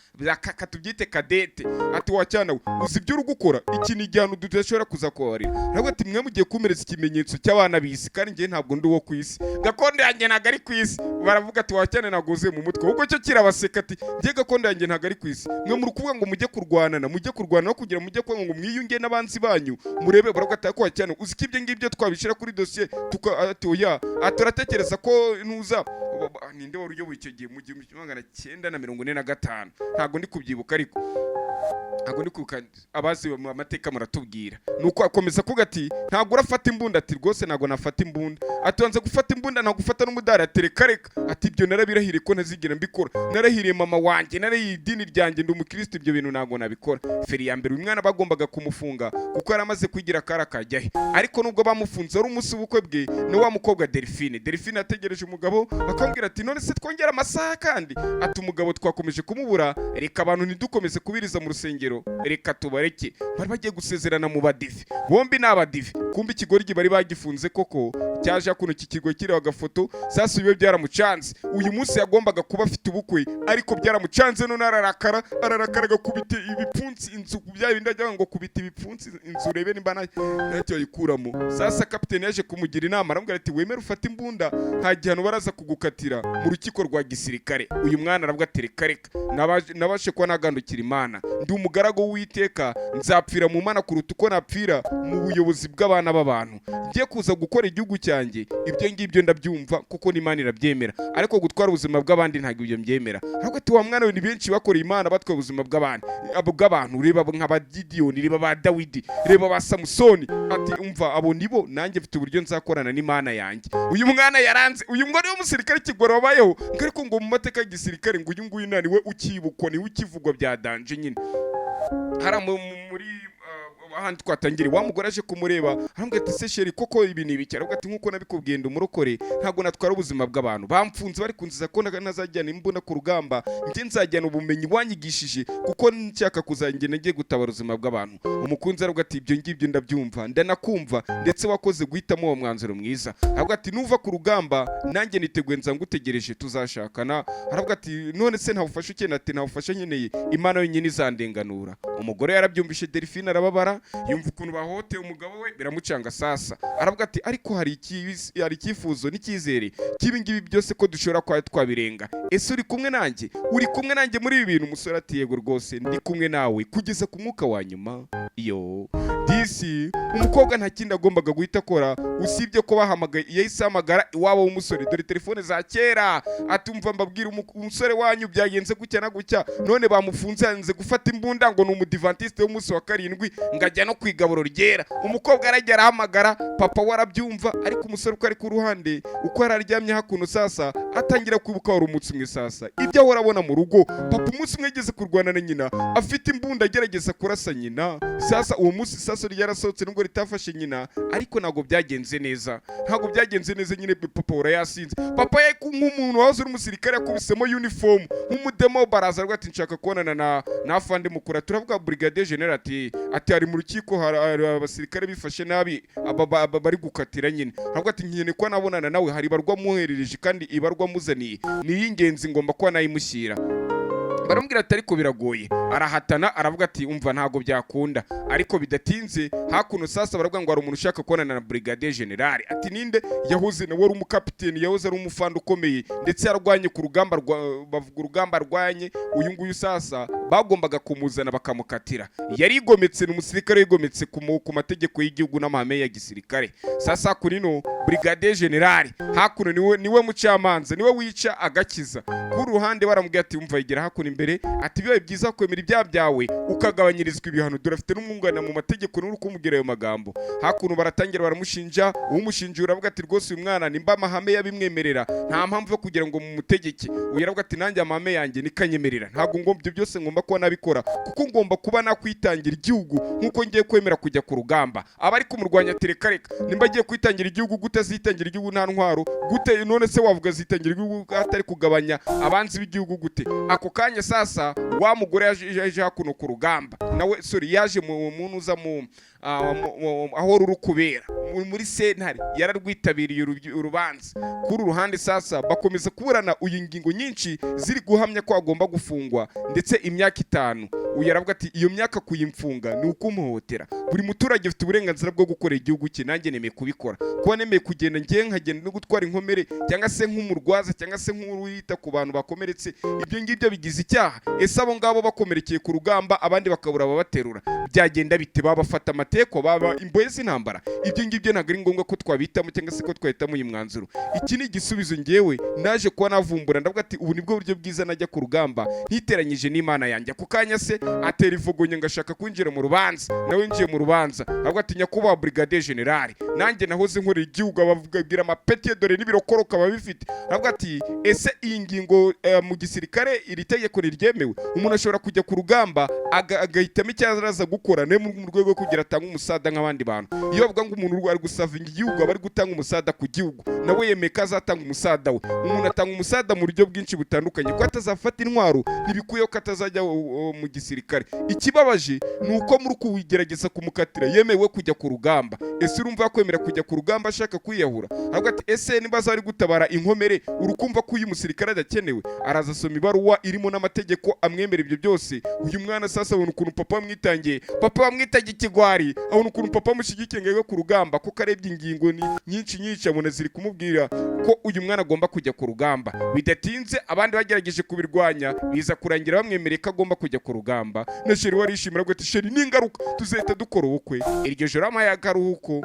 katubyite kadete." Ati: "Wacyana we, uzi ibyo uri gukora? Iki ni igihano tudashobora kuza kubabarira." Aravuga ati: "Mwe mugiye kumereza ikimenyetso cy'abana b'isi, kandi njye ntabwo ndi uwo ku isi, gakondo yanjye ntabwo ari ku isi." Baravuga ati: "Wacyana ntabwo wuzuye mu mutwe." Ubwo cyo kirabaseka, ati: "Njye gakondo yanjye ntabwo ari ku isi. Mwe muri kuvuga ngo mujye kurwanana, mujye kurwana no kugira mujye kuvuga ngo mwiyunge n'abanzi banyu, murebe." Baravuga ati: "Ariko wacyana, uzi ko ibyo ngibyo twabishyira kuri dosiye tuka?" Ati: "Oya." Ati: "Turatekereza ko nuza ninde wari uyoboye icyo gihe mu 1945? Ntabwo ndi kubyibuka, ariko ntabwo ndi kwibuka, abazi mu amateka muratubwira." Nuko akomeza kuvuga ati: "Ntabwo urafata imbunda?" Ati: "Rwose ntabwo nafata imbunda." Ati: "Wanze gufata imbunda, ntabwo ufata n'umudari?" Ati: "Reka reka." Ati: "Ibyo narabirahiriye ko ntazigera mbikora, narahiriye mama wanjye, narahiriye idini ryanjye, ndi umukristo, ibyo bintu ntabwo nabikora." Feri ya mbere, uyu mwana bagombaga kumufunga kuko yari amaze kwigira akara kajya he. Ariko nubwo bamufunze, wari umunsi w'ubukwe bwe na wa mukobwa Delphine. Delphine yategereje umugabo, bakamubwira ati: "None se twongera amasaha?" Kandi ati: "Umugabo twakomeje kumubura, reka abantu ntidukomeze kubiriza mu rusengero, reka tubareke." Bari bagiye gusezerana mu badive, bombi ni abadive. Kumbe ikigoryi bari bagifunze koko cyaje kuno iki kigo kireba agafoto. Sasa ibibe byaramucanze. Uyu munsi yagombaga kuba afite ubukwe, ariko byaramucanze, none ararakara, ararakara agakubita ibipfunsi inzu, bya bindi ajya ngo kubita ibipfunsi inzu urebe nimba ntacyo ayikuramo. Sasa kapiteni yaje kumugira inama, aramubwira ati: "Wemere ufate imbunda, nta gihano baraza kugukatira mu rukiko rwa gisirikare." Uyu mwana aravuga ati: "Reka reka, nabashe kuba nagandukira Imana, ndi umugaragu w'Uwiteka, nzapfira mu Mana kuruta uko napfira mu buyobozi bw'abana b'abantu. Ngiye kuza gukora igihugu cyanjye, ibyo ngibyo ndabyumva kuko n'Imana irabyemera, ariko gutwara ubuzima bw'abandi ntabwo ibyo mbyemera." Ahubwo ati: "Wa mwana we, ni benshi bakoreye Imana batwaye ubuzima bw'abandi, abo bw'abantu. Reba nka ba Gidiyoni, reba ba Dawidi, reba ba Samusoni." Ati: "Umva, abo nibo, nanjye mfite uburyo nzakorana n'Imana yanjye." Uyu mwana yaranze. Uyu mwana w'umusirikare kigora wabayeho ngo, ariko ngo mu mateka y'igisirikare ngo uyu nguyu nani we ukibukwa, niwe ukivugwa bya danger nyine. Hari muri ahandi twatangiriye, wa mugore aje kumureba, aramubwira ati: "Se chéri, koko ibi ni ibiki?" Aravuga ati: "Nk'uko nabikubwiye, ndi umurokore, ntabwo natwara ubuzima bw'abantu. Bamfunze bari kunziza ko ntazajyana imbunda ku rugamba. Njye nzajyana ubumenyi wanyigishije, kuko nshaka kuzagenda ngiye gutabara ubuzima bw'abantu." Umukunzi aravuga ati: "Ibyo ngibyo ndabyumva, ndanakumva, ndetse wakoze guhitamo uwo mwanzuro mwiza." Aravuga ati: "Nuva ku rugamba nanjye niteguye, nza ngutegereje, tuzashakana." Aravuga ati: "None se nta bufasha ukeneye?" Ati: "Nta bufasha nkeneye, Imana yonyine izandenganura." Umugore yarabyumvishe, Delphine arababara, yumva ukuntu bahohoteye umugabo we, biramucanga. Sasa aravuga ati: "Ariko hari icyifuzo n'icyizere cy'ibi ngibi byose ko dushobora kuba twabirenga. Ese uri kumwe nanjye? Uri kumwe nanjye muri ibi bintu?" Umusore ati: "Yego rwose, ndi kumwe nawe kugeza ku mwuka wa nyuma." Yo Minsi umukobwa nta kindi agombaga guhita akora usibye ko bahamagaye, yahise ahamagara iwabo w'umusore. Dore telefone za kera. Atumva mbabwira, umusore wanyu byagenze gutya na gutya, none bamufunze, yanze gufata imbunda, ngo ni Umudivantiste w'umunsi wa karindwi, ngo ajya no ku igaburo ryera. Umukobwa arajya arahamagara, papa we arabyumva, ariko umusore uko ari ku ruhande, uko yari aryamye hakuno, sasa atangira kwibuka wari umunsi umwe. Sasa ibyo ahora abona mu rugo, papa umunsi umwe yageze kurwana na nyina afite imbunda, agerageza kurasa nyina. Sasa uwo munsi sasa ryarasohotse, nubwo ritafashe nyina, ariko ntabwo byagenze neza, ntabwo byagenze neza nyine. Papa urayasinze, papa ye nk'umuntu wahoze uri umusirikare yakubisemo uniform nk'umudemo, baraza aravuga ati: "Nshaka kubonana na afande mukuru." Turavuga brigadier general. Ati ari mu rukiko, hari abasirikare bifashe nabi, aba bari gukatira nyine. Aravuga ati: "Nkeneye kuba nabonana nawe, hari ibarwa muherereje kandi ibarwa muzaniye ni iy'ingenzi, ngomba kuba nayimushyira." Baramubwira ati: "Ariko biragoye." Arahatana, aravuga ati: "Umva, ntabwo byakunda." Ariko bidatinze hakuno sasa baravuga ngo hari umuntu ushaka kubonana na brigadier general. Ati: "Ninde?" Yahoze nawe wari umukapiteni, yahoze ari umufanda ukomeye, ndetse yarwanye ku rugamba rwa, bavuga urugamba arwanye uyu nguyu. Sasa bagombaga kumuzana bakamukatira. Yarigometse, ni umusirikare wigometse ku mategeko y'igihugu n'amahame ya gisirikare. Sasa kuri no brigadier general hakuno niwe mucamanza, niwe wica agakiza. Ku ruhande baramubwira ati: "Umva, yigera hakuno imbere." Ati: "Bibaye byiza kwemera ibyaha byawe ukagabanyirizwa ibihano." Dore afite n'umwunganira mu mategeko, n'uri kumubwira ayo magambo. Hakuno baratangira baramushinja. Umushinja uravuga ati: "Rwose uyu mwana nimba amahame yabimwemerera, nta mpamvu yo kugira ngo mumutegeke." Uyu aravuga ati: "Nanjye amahame yanjye nikanyemerera, ntabwo ngomba ibyo byose ngomba kuba nabikora, kuko ngomba kuba nakwitangira igihugu nk'uko ngiye kwemera kujya ku rugamba." Abari kumurwanya ati: "Reka reka, nimba agiye kwitangira igihugu gute? Azitangira igihugu nta ntwaro gute? None se wavuga azitangira igihugu atari kugabanya abanzi b'igihugu gute?" Ako kanya sasa wa mugore yaje hakuno ku rugamba nawe, sorry, yaje mu muntu uza mu aho ruri kubera muri sentare, yararwitabiriye urubanza. Kuri uruhande sasa bakomeza kuburana uyu, ngingo nyinshi ziri guhamya ko agomba gufungwa ndetse imyaka 5. Uyu aravuga ati: "Iyo myaka kuyimfunga ni ukumuhohotera. Buri muturage afite uburenganzira bwo gukorera igihugu cye, nanjye nemeye kubikora. Kuba nemeye kugenda ngiye nkagenda no gutwara inkomere, cyangwa se nk'umurwaza, cyangwa se nk'uwita ku bantu bakomeretse, ibyo ngibyo bigize icyaha? Ese abo ngabo bakomerekeye ku rugamba, abandi bakabura ababaterura, byagenda bite? Babafata amateko, baba imbohe z'intambara. Ibyo ngibyo ntabwo ari ngombwa ko twabitamo cyangwa se ko twahitamo uyu mwanzuro. Iki ni igisubizo ngewe naje kuba navumbura." Ndavuga ati: "Ubu nibwo buryo bwiza najya ku rugamba ntiteranyije n'Imana yanjye." Ako kanya se atera ivogonyo ngo ashaka kwinjira mu rubanza. Nawe winjiye mu rubanza aravuga ati: "Nyakubahwa brigadier general, nanjye nahoze nkorera igihugu." Ababwira amapeti ye, dore n'ibirokoroka baba bifite. Aravuga ati: "Ese iyi ngingo mu gisirikare, iri tegeko ntiryemewe? Umuntu ashobora kujya ku rugamba agahitamo icyo araza gukora, nawe mu rwego rwo kugira atange umusada nk'abandi bantu. Iyo bavuga ngo umuntu ari gusavinga igihugu, aba ari gutanga umusada ku gihugu, nawe yemeye ko azatanga umusada we. Umuntu atanga umusada mu buryo bwinshi butandukanye. Ko atazafata intwaro ntibikwiye ko atazajya mu gisirikare. Ikibabaje ni uko muri kugerageza kumukatira yemewe kujya ku rugamba. Ese urumva kwemera kujya ku rugamba ashaka kwiyahura?" Aravuga ati: "Ese niba azari gutabara inkomere, urukumva ko uyu musirikare adakenewe?" Araza asoma ibaruwa irimo n'amategeko amwemera ibyo byose. Uyu mwana sasa abona ukuntu papa wamwitangiye, papa wamwitangiye ikigwari, abona ukuntu papa amushyigikiye ngo ajye ku rugamba, kuko arebye ingingo ni nyinshi nyinshi, abona ziri kumubwira ko uyu mwana agomba kujya ku rugamba. Bidatinze abandi bagerageje kubirwanya, biza kurangira bamwemereye ko agomba kujya ku rugamba. Na chéri we arishimira ati: "Chéri, ningaruka tuzahita dukora ubukwe." Iryo joro amuhaye akaruhuko,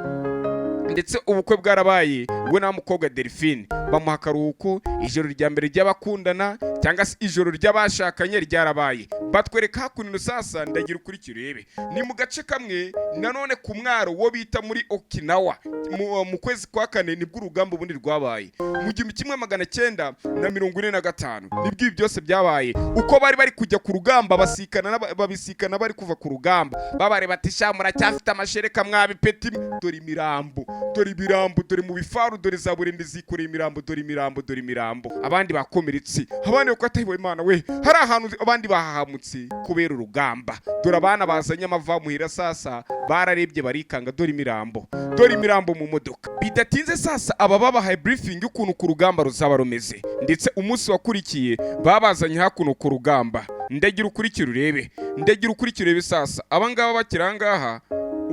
ndetse ubukwe bwarabaye, we na mukobwa Delphine bamuha akaruhuko. Ijoro rya mbere ry'abakundana cyangwa se ijoro ry'abashakanye ryarabaye. Batwereka hakuno sasa, ndagira ukurikire urebe, ni mu gace kamwe nanone ku mwaro wo bita muri Okinawa. Mu kwezi kwa kane nibwo urugamba ubundi rwabaye, mu 1945 nibwo ibi byose byabaye. Uko bari bari kujya ku rugamba, basikana babisikana bari kuva ku rugamba, babareba ati: "Sha, muracyafite amashereka mwabipeti. Dore imirambo, dore ibirambo, dore mu bifaru, dore za burende zikoreye imirambo, dore imirambo, dore imirambo." Abandi bakomeretse, abandi bako atahiwe Imana we, hari ahantu abandi bahahamutse kubera urugamba. Dore abana bazanye amavamuhira sasa, bararebye barikanga, dore imirambo, dore imirambo mu modoka. Bidatinze sasa aba babahaye briefing y'ukuntu ku rugamba ruzaba rumeze, ndetse umunsi wakurikiye babazanye hakuno ku rugamba. Ndagira ukurikire urebe, ndagira ukurikire urebe. Sasa abangaba bakiri ahangaha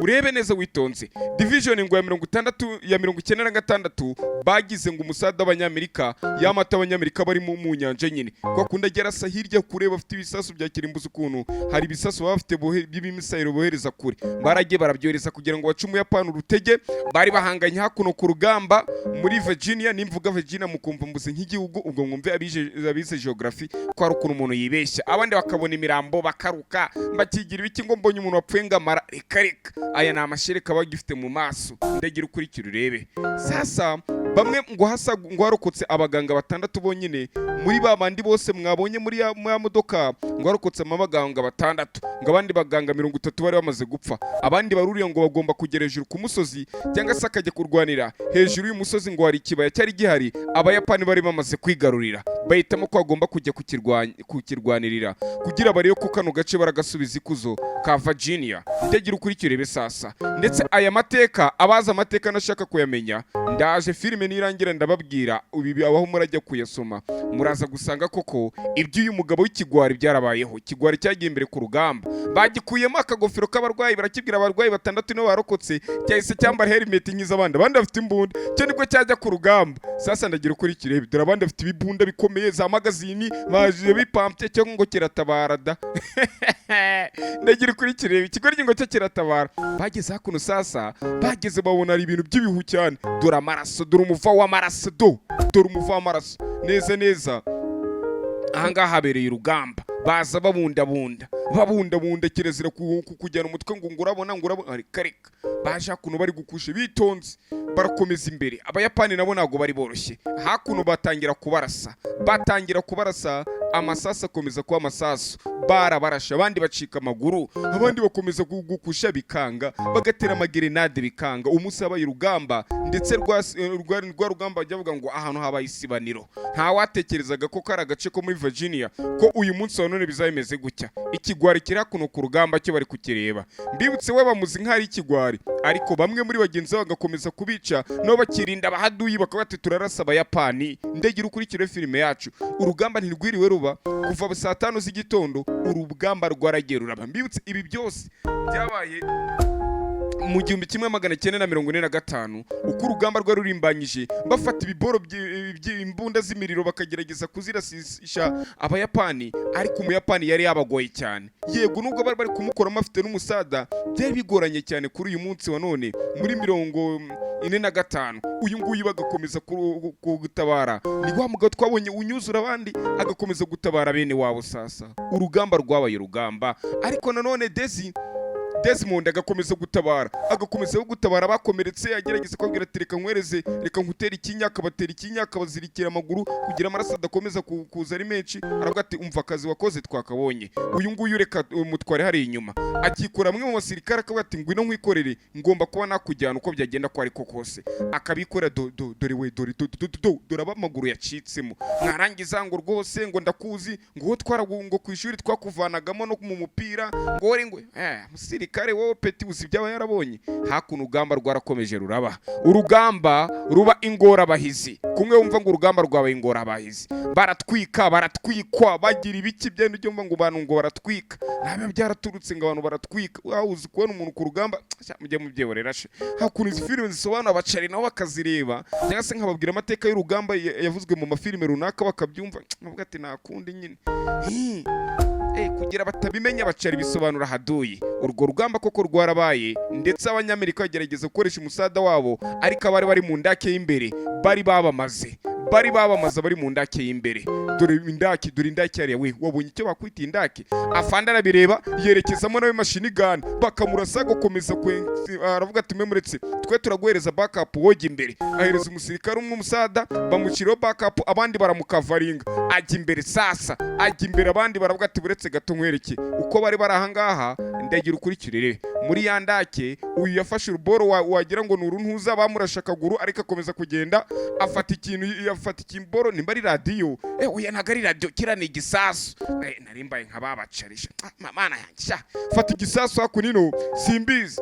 Urebe neza witonze. Division ngo ya 60, ya 96, bagize ngo umusada w'Abanyamerika, y'amato y'Abanyamerika bari mu nyanja nyine, kwa kundi agera asa hirya kure, bafite ibisasu bya kirimbuzi. Ukuntu hari ibisasu baba bafite by'ibimisayiro bohereza kure, baragiye barabyohereza kugira ngo bace Umuyapani urutege. Bari bahanganye hakuno ku rugamba muri Virginia. Nimvuga Virginia mukumva mbuze nk'igihugu, ubwo mwumve abize geography ko hari ukuntu umuntu yibeshya, abandi bakabona imirambo bakaruka, bakigira ibiki, ngo mbonye umuntu wapfuye ngamara. Reka reka, aya ni amashereka bagifite mu maso. Ndagira ukurikira urebe. Sasa bamwe ngo hasa ngo harokotse abaganga batandatu bonyine muri ba bandi bose mwabonye muri ya modoka. Ngo harokotsemo abaganga batandatu, ngo abandi baganga 30 bari bamaze gupfa. Abandi baruriye ngo bagomba kugera hejuru ku musozi, cyangwa se akajya kurwanira hejuru y'umusozi. Ngo hari ikibaya cyari gihari Abayapani bari bamaze kwigarurira, bahitamo ko bagomba kujya kukirwanirira kugira barebe ko kano gace baragasubiza ikuzo ka Virginia. Ndagira ukurikire urebe sasa. Ndetse aya mateka, abazi amateka nashaka kuyamenya, ndaje filime nirangira ndababwira ibi aho murajya kuyasoma, muraza gusanga koko iby'uyu mugabo w'ikigwari byarabayeho. Ikigwari cyagiye imbere ku rugamba, bagikuyemo akagofero k'abarwayi, barakibwira abarwayi batandatu nibo barokotse. Cyahise cyambara helmet nk'iz'abandi, abandi bafite imbunda, cyo nibwo cyajya ku rugamba. Sasa ndagira ukurikire, dore abandi bafite ibibunda bikomeye, za magazini baje bipampye, cyo ngo kiratabara da. Ndagira ukurikire, ikigoryi ngo cyo kiratabara. Bageze hakuno sasa, bageze babona hari ibintu by'ibihu cyane. Dore amaraso, dore umuva w'amaraso, dore umuva w'amaraso neza neza. Ahangaha habereye urugamba. Baza babundabunda, babundabunda, kirazira kujyana umutwe ngo urabona, ngo urabona. Reka reka, baje hakuno bari gukusha bitonze, barakomeza imbere. Abayapani nabo ntabwo bari boroshye. Hakuno batangira kubarasa, batangira kubarasa, amasasu akomeza kuba amasasu. Barabarashe, abandi bacika amaguru, abandi bakomeza gukusha bikanga, bagatera amagerenade bikanga. Umunsi habaye urugamba, ndetse rwa rugamba bajya bavuga ngo ahantu habaye isibaniro. Ntawatekerezaga ko kari agace ko muri Virginia, ko uyu munsi wa none bizaba bimeze gutya. Ikigwari kiri hakuno ku rugamba cyo bari kukireba. Mbibutse, we bamuzi nk'aho ari ikigwari, ariko bamwe muri bagenzi be bagakomeza kubica, nabo bakirinda abahaduyi, bakaba bati turarasa Abayapani. Ndagira ukurikire filime yacu. Urugamba ntirwiriwe ruba kuva saa 5 z'igitondo, urugamba rwaragiye ruraba. Mbibutse, ibi byose byabaye mu 1945. Uko urugamba rwari rurimbanyije, bafata ibiboro by'imbunda z'imiriro bakagerageza kuzirasisha Abayapani, ariko Umuyapani yari yabagoye cyane. Yego, nubwo bari bari kumukoramo afite n'umusada, byari bigoranye cyane. Kuri uyu munsi wa none muri 45, uyu nguyu bagakomeza gutabara. Ni wa mugabo twabonye unyuzura abandi, agakomeza gutabara bene wabo. Sasa urugamba rwabaye urugamba, ariko nanone Desmond agakomeza gutabara, agakomeza gutabara abakomeretse, agerageza kubabwira ati reka nkwereze, reka nkutere ikinya. Akabatera ikinya, akabazirikira amaguru kugira amaraso adakomeza kuza ari menshi. Aravuga ati umva, akazi wakoze twakabonye, uyu nguyu reka umutware hariya inyuma. Akikura amwe mu basirikare, akavuga ati ngwino nkwikorere, ngomba kuba nakujyana uko byagenda ko ariko kose. Akabikora. Do do dore we, dore do do do, dore aba amaguru yacitsemo. Mwarangiza ngo rwose ngo ndakuzi, ngo uwo twaragu, ngo ku ishuri twakuvanagamo no mu mupira, ngo wari ngo musirikare wowe peti uzi ibyaba yarabonye. Hakuno urugamba rwarakomeje ruraba, urugamba ruba ingorabahizi. Kumwe wumva ngo urugamba rwabaye ingorabahizi, baratwika, baratwikwa, bagira ibiki byenda ujya wumva ngo abantu ngo baratwika, ntabwo byaraturutse ngo abantu baratwika. Waba uzi kubona umuntu ku rugamba? Sha, mujye mubyihorera she. Hakuntu izi filime zisobanura, abacari nabo bakazireba, cyangwa se nkababwira amateka y'urugamba yavuzwe mu mafilime runaka bakabyumva, nkavuga ati nta kundi nyine. Kugira batabimenya bacari bisobanura haduyi. Urwo rugamba koko rwarabaye, ndetse Abanyamerika bagerageza gukoresha umusada wabo, ariko abari bari mu ndake y'imbere bari babamaze, bari babamaze bari mu ndake y'imbere. Dore indake, dore indake yariya we, wabonye icyo bakwita indake? Afande arabireba, yerekezamo nawe machine gun, bakamurasa, agakomeza aravuga ati mwe muretse twe turaguhereza backup, wojya imbere. Ahereza umusirikare umwe umusada, bamushyiraho backup, abandi baramukavaringa, ajya imbere. Sasa ajya imbere, abandi baravuga ati buretse gato nkwereke uko bari bari ahangaha. Ndagira ukurikirire muri ya ndake, uyu yafashe uruboro wagira ngo ni uruntuza, bamurashe akaguru, ariko akomeza kugenda, afata ikintu, afata ikimboro, nimba ari radiyo. Oya, ntabwo ari radiyo, kiriya ni igisasu. Nari mbaye nka babacarisha. Ah, mana yanjye sha, fata igisasu hakuno ino, simbizi.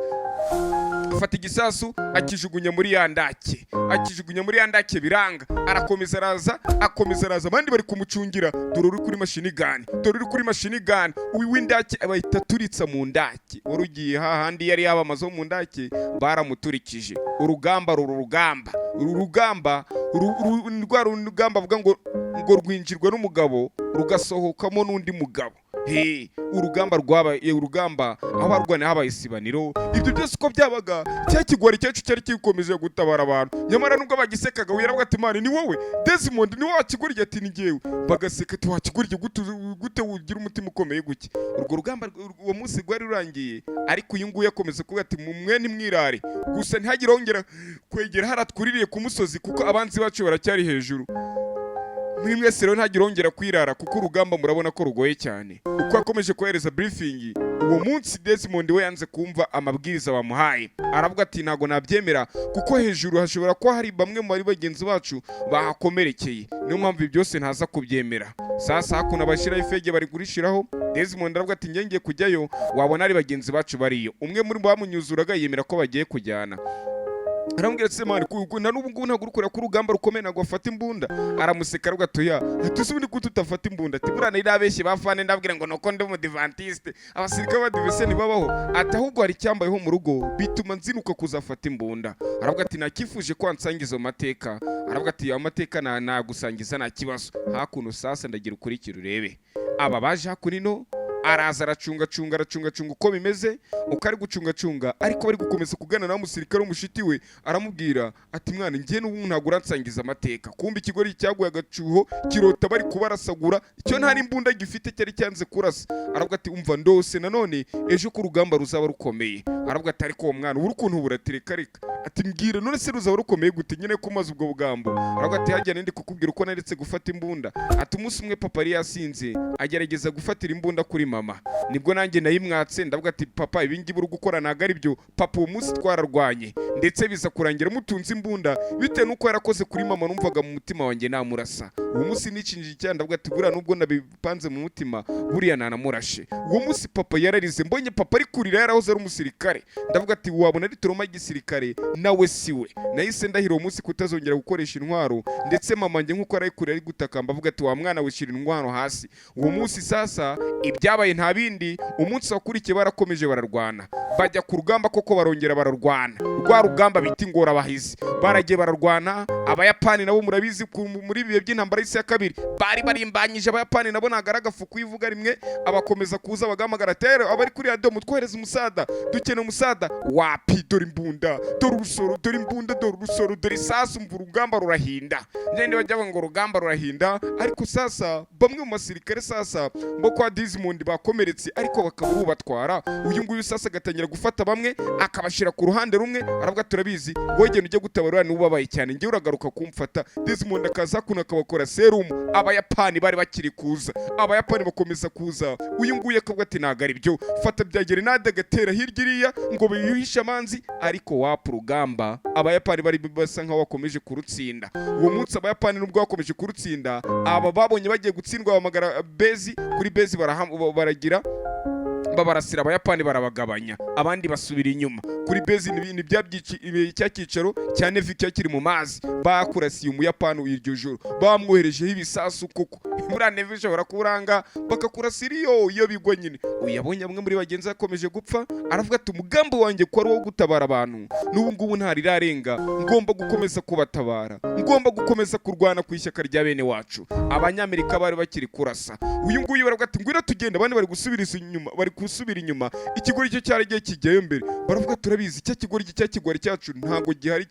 Afata igisasu akijugunya muri ya ndake, akijugunya muri ya ndake, biranga. Arakomeza araza, akomeza araza, abandi bari kumucungira. Dore uri kuri machine gun, dore uri kuri machine gun. Uyu w'indake bahita turitsa mu ndake, wari ugiye hahandi yari yabamazeho mu ndake, baramuturikije. Urugamba ruru rugamba, uru rugamba rwa rugamba avuga ngo rwinjirwa n'umugabo rugasohokamo n'undi mugabo. He, urugamba rwabaye urugamba, aho barwana habaye isibaniro. Ibyo byose uko byabaga, cya kigwari cyacu cyari gikomeje gutabara abantu. Nyamara nubwo bagisekaga, we yaravuga ati: "Mani, ni wowe Desmond, ni wowe wakiguriye?" Ati: "Ni njyewe." Bagaseka ati: "Wakiguriye gute? Gute ugira umutima ukomeye gutya?" Urwo rugamba uwo munsi rwari rurangiye, ariko uyu nguyu akomeza kuvuga ati: "Mwe ntimwirare gusa, ntihagire wongera kwegera hariya twuririye ku musozi, kuko abanzi bacu baracyari hejuru. Muri mwese rero ntagire wongera kwirara, kuko urugamba murabona ko rugoye cyane." Uko yakomeje kohereza briefing uwo munsi, Desmond we yanze kumva amabwiriza bamuhaye. Aravuga ati: "Ntabwo nabyemera, kuko hejuru hashobora kuba hari bamwe mu bari bagenzi bacu bahakomerekeye, niyo mpamvu ibi byose ntaza kubyemera." Sasa hakuno abashyiraho ifege bari kurishiraho. Desmond aravuga ati: "Njye ngiye kujyayo, wabona ari bagenzi bacu bariyo." Umwe muri bo bamunyuzuraga yemera ko bagiye kujyana. Aramubwira ati: "Mani, na n'ubu ngubu ntabwo uri kureba ko urugamba rukomeye, ntabwo bafata imbunda?" Aramuseka, aravuga ati: "Oya." Ati: "Ese ubundi ko tutafata imbunda?" Ati: "Buriya nari nabeshye bafane, ndabwira ngo nuko ndi umudivantiste, abasirikare b'abadivese ntibabaho." Ati: "Ahubwo hari icyambayeho mu rugo bituma nzinuka kuzafata imbunda." Aravuga ati: "Nakifuje ko wansangiza ayo mateka." Aravuga ati: "Ayo mateka nagusangiza, nta kibazo." Hakuno sasa ndagira ukurikira urebe aba baje hakuno ino. Araza aracungacunga, aracungacunga uko bimeze, uko ari gucungacunga, ariko bari gukomeza kuganira nawe. Umusirikare w'umushiti we aramubwira ati: "Mwana, njye n'ubu ntabwo uransangiza amateka." Kumbe ikigori cyaguye agacuho, kirota bari kubarasagura, icyo nta n'imbunda gifite, cyari cyanze kurasa. Aravuga ati: "Umva, ndose nanone ejo ko urugamba ruzaba rukomeye." Aravuga ati: "Ariko uwo mwana ubura ukuntu buratereka reka." Ati: "Mbwira, none se ruzaba rukomeye gute nyine ko umaze ubwo bugambo?" Aravuga ati: "Hajya nindi kukubwira uko naretse gufata imbunda." Ati: "Umunsi umwe papa yari yasinze, agerageza gufatira imbunda kuri mama, nibwo nanjye nayimwatse. Ndavuga ati: 'Papa, ibi ngibi uri gukora ntabwo ari byo.' Papa uwo munsi twararwanye, ndetse biza kurangira mutunze imbunda. Bitewe n'uko yarakoze kuri mama, numvaga mu mutima wanjye namurasa. Uwo munsi nicinjije icyaha, ndavuga ati: 'Buriya nubwo nabipanze mu mutima, buriya nanamurashe.' Uwo munsi papa yararize. Mbonye papa ari kurira, yarahoze ari umusirikare, ndavuga ati: 'Wabona ari trauma y'igisirikare, nawe si we.' Nahise ndahira uwo munsi kutazongera gukoresha intwaro. Ndetse mama njye nk'uko ari kurira, ari gutakamba avuga ati: 'Wa mwana we, shyira intwaro hasi.' Uwo munsi sasa ibyabaye nta bindi. Umunsi wakurikiye barakomeje bararwana, bajya ku rugamba koko, barongera bararwana rwa rugamba bita ingorabahizi. Baragiye bararwana. Abayapani nabo murabizi, muri ibihe by'intambara y'isi ya kabiri bari barimbanyije. Abayapani nabo ntabwo ari agafu kuyivuga rimwe. Abakomeza kuza bagahamagara tere abari kuri radiyo: "Mutwohereze umusada, dukeneye umusada." Wapi, dore imbunda, dore urusoro, dore imbunda, dore urusoro, dore isasu. Mva, urugamba rurahinda. Ngende bajya bavuga ngo urugamba rurahinda. Ariko sasa bamwe mu basirikare sasa bo kwa Desmond bakomeretse, ariko bakaba bubatwara. Uyu nguyu sasa agatangira gufata bamwe akabashyira ku ruhande rumwe. Aravuga: "Turabizi, wowe genda ujye gutabara uriya ubabaye cyane, njyewe uragaruka kumfata." Desmond akaza kuno akabakora serumu. Abayapani bari bakiri kuza, abayapani bakomeza kuza. Uyu nguyu akavuga ati: "Ntabwo ari byo." Fata bya gerenade agatera hirya iriya ngo biyuhishe amanzi, ariko wapa, urugamba abayapani bari basa nkaho bakomeje kurutsinda. Uwo munsi abayapani nubwo bakomeje kurutsinda, aba babonye bagiye gutsindwa, bahamagara base. Kuri base baragira babarasira, abayapani barabagabanya, abandi basubira inyuma. Kuri base ni bya cya cyicaro cya Navy cya kiri mu mazi. Bakurasiye umuyapani iryo joro, bamwoherejeho ibisasu, kuko buriya Navy ishobora kuranga bakakurasira iyo bigwa nyine. Uyu yabonye bamwe muri bagenzi bakomeje gupfa, aravuga ati: "Umugambi wanjye ko ari uwo gutabara abantu, n'ubu ngubu ntarirarenga, ngomba gukomeza kubatabara, ngomba gukomeza kurwana ku ishyaka rya bene wacu." Abanyamerika bari bakiri kurasa. Uyu nguyu baravuga ati: "Ngwino tugenda." Abandi bari gusubiriza inyuma, bari gusubira inyuma. Ikigori cyo cyari gihe kijyayo mbere. Baravuga: "Turabizi, cya kigori, cya kigwari cyacu ntabwo gihari,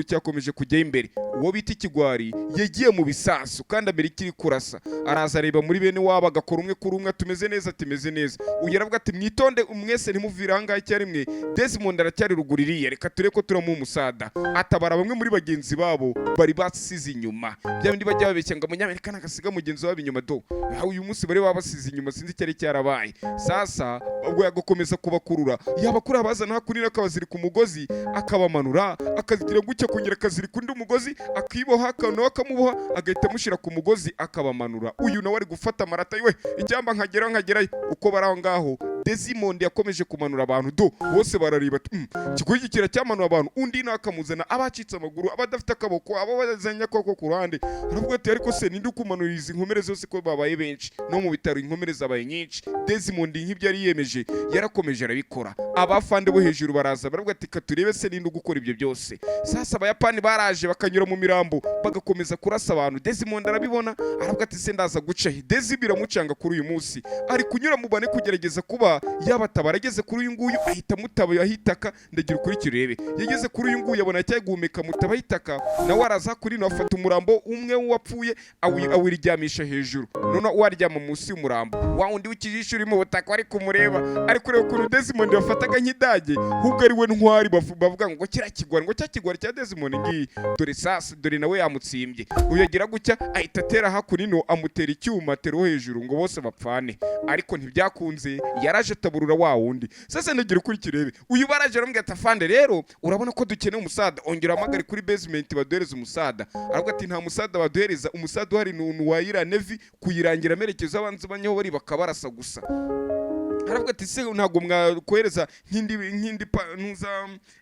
cyakomeje kujyayo imbere." Uwo bita ikigwari yagiye mu bisasu, kandi Amerika iri kurasa. Araza areba muri bene wabo, agakora umwe kuri umwe: "Tumeze neza, tumeze neza." Uyu aravuga ati: "Mwitonde mwese, ntimuvire ahangaha icyarimwe. Desmond aracyari ruguru iriya, reka turebe ko turamuha umusada." Atabara bamwe muri bagenzi babo bari basize inyuma. Bya bindi bajya babeshya ngo umunyamerika nagasiga mugenzi wabo inyuma do. Aho uyu munsi bari babasize inyuma, sinzi icyari cyarabaye. Sasa ubwo yagakomeza kubakurura, yabakura, abazana hakurya, akabazirika umugozi, akabamanura, akazigira gutya, akongera akazirika undi mugozi, akiboha, nawe akamuboha, agahita amushyira ku mugozi, akabamanura. Uyu nawe ari gufata amarata yiwe, icyamba nkageraho, nkagerayo. Uko bari aho ngaho, Desmond yakomeje kumanura abantu do bose barareba ati, "Ikigoryi kiracyamanura abantu." Undi nawe akamuzana abacitse amaguru, abadafite akaboko, abo bazanye akaboko ku ruhande. Aravuga ati: "Ariko se ninde ukumanura izi nkomere zose ko babaye benshi no mu bitaro? Inkomere zabaye nyinshi." Desmond nk'ibyo yari yiyemeje yarakomeje arabikora. Abafande bo hejuru baraza, baravuga ati: "Katurebe se ninde ugukora ibyo byose." Sasa Abayapani baraje bakanyura mu mirambo, bagakomeza kurasa abantu. Desmond arabibona, aravuga ati: "Se ndaza guca he?" Desi biramucanga. Kuri uyu munsi ari kunyura mu bane kugerageza kuba yabatabara. Ageze kuri uyu nguyu ahita amutaba ahitaka. Ndagira ukurikire urebe. Yageze kuri uyu nguyu abona cyagumeka, mutaba ahitaka. Nawe araza kuri no afata umurambo umwe wapfuye awuryamisha hejuru, none waryama munsi y'umurambo wa wundi w'ikijisho uri mu butaka. Ari kumureba, ari kureba ukuntu Desmond bafataga nk'idage, ahubwo ari we ntwari. Bavuga ngo kiriya kigwari, ngo cya kigwari cya Desmond ngiyi. Dore sasa, dore nawe yamutsimbye. Uyu agira gutya ahita atera hakuno, amutera icyuma, atera uwo hejuru ngo bose bapfane, ariko ntibyakunze. Yaraje ataburura wa wundi. Sasa ndagira ukurikire urebe. Uyu baraje aramubwira ati: "Afande, rero urabona ko dukeneye umusada, ongera uhamagare kuri basement baduhereze umusada." Aravuga ati: "Nta musada baduhereza, umusada uhari ni uwayira Navy kuyirangira amerekezo abanza banyeho bari bakabarasa gusa." Aravuga ati: "Se ntabwo mwakohereza nk'indi ntuza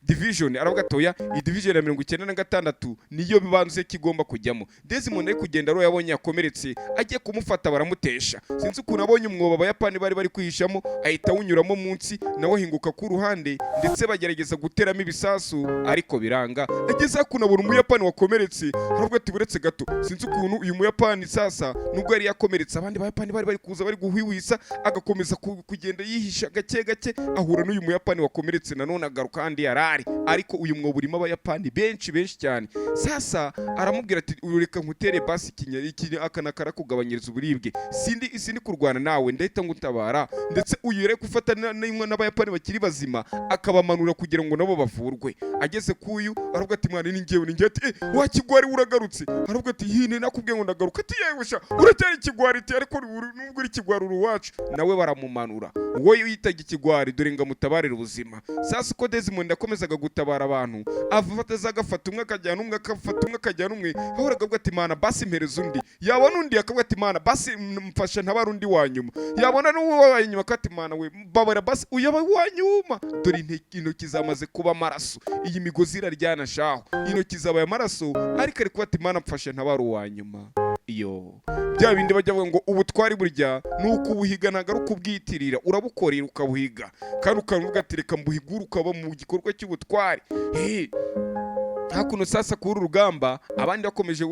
division?" Aravuga ati: "Oya, iyi division ya 96 niyo bibanze kigomba kujyamo." Desmond ari kugenda rero, yabonye yakomeretse, agiye kumufata baramutesha. Sinzi ukuntu abonye umwobo Abayapani bari kwihishamo, ahita awunyuramo munsi, nawe ahinguka ku ruhande, ndetse bagerageza guteramo ibisasu ariko biranga. Ageze hakuno abona Umuyapani wakomeretse, aravuga ati: "Buretse gato." Sinzi ukuntu uyu Muyapani sasa, nubwo yari yakomeretse, abandi Bayapani bari kuza bari guhwihwisa, agakomeza kugenda yihisha gake gake, ahura n'uyu Muyapani wakomeretse nanone, agaruka ahandi yari ari. Ariko uyu mwobo urimo Abayapani benshi benshi cyane. Sasa aramubwira ati: "Reka nkutere basi ikinya iki, aka karakugabanyiriza uburibwe. Sindi kurwana nawe, ndahita ngutabara." Ndetse uyu yari gufata n'Abayapani bakiri bazima akabamanura kugira ngo nabo bavurwe. Ageze kuyu aravuga ati: "Mwana, ni njyewe, ni njyewe." Ati: "Eh, wa kigwari, uragarutse?" Aravuga ati: "Hine nakubwiye ngo ndagaruka." Ati: "Yewe sha, uracyari ikigwari." Ati: "Ariko nubwo uri ikigwari uri uwacu." Nawe baramumanura, uwo yitaga ikigwari, dore ngo amutabarire ubuzima. Sasa uko Desmond yakomezaga gutabara abantu, afata aza agafata umwe akajyana umwe, akafata umwe akajyana umwe, yahoraga avuga ati: "Mana, basi mpereza undi." Yabona undi akavuga ati: "Mana, basi mfasha ntabara undi wa nyuma." Yabona n'uwo wa nyuma akati: "Mana we, babara basi uyaba uwa nyuma." Dore intoki zamaze kuba amaraso, iyi migozi iraryana shaho, intoki zabaye amaraso, ariko ari kuba ati: "Mana, mfasha ntabara uwa nyuma." Iyo bya bindi bajya bavuga ngo ubutwari burya ni ukubuhiga, ntabwo ari ukubwitirira, urabukorera ukabuhiga, kandi ukavuga ati: "Reka mbuhigure," ukaba mu gikorwa cy'ubutwari. Hey, hakuno sasa kuri uru rugamba abandi bakomeje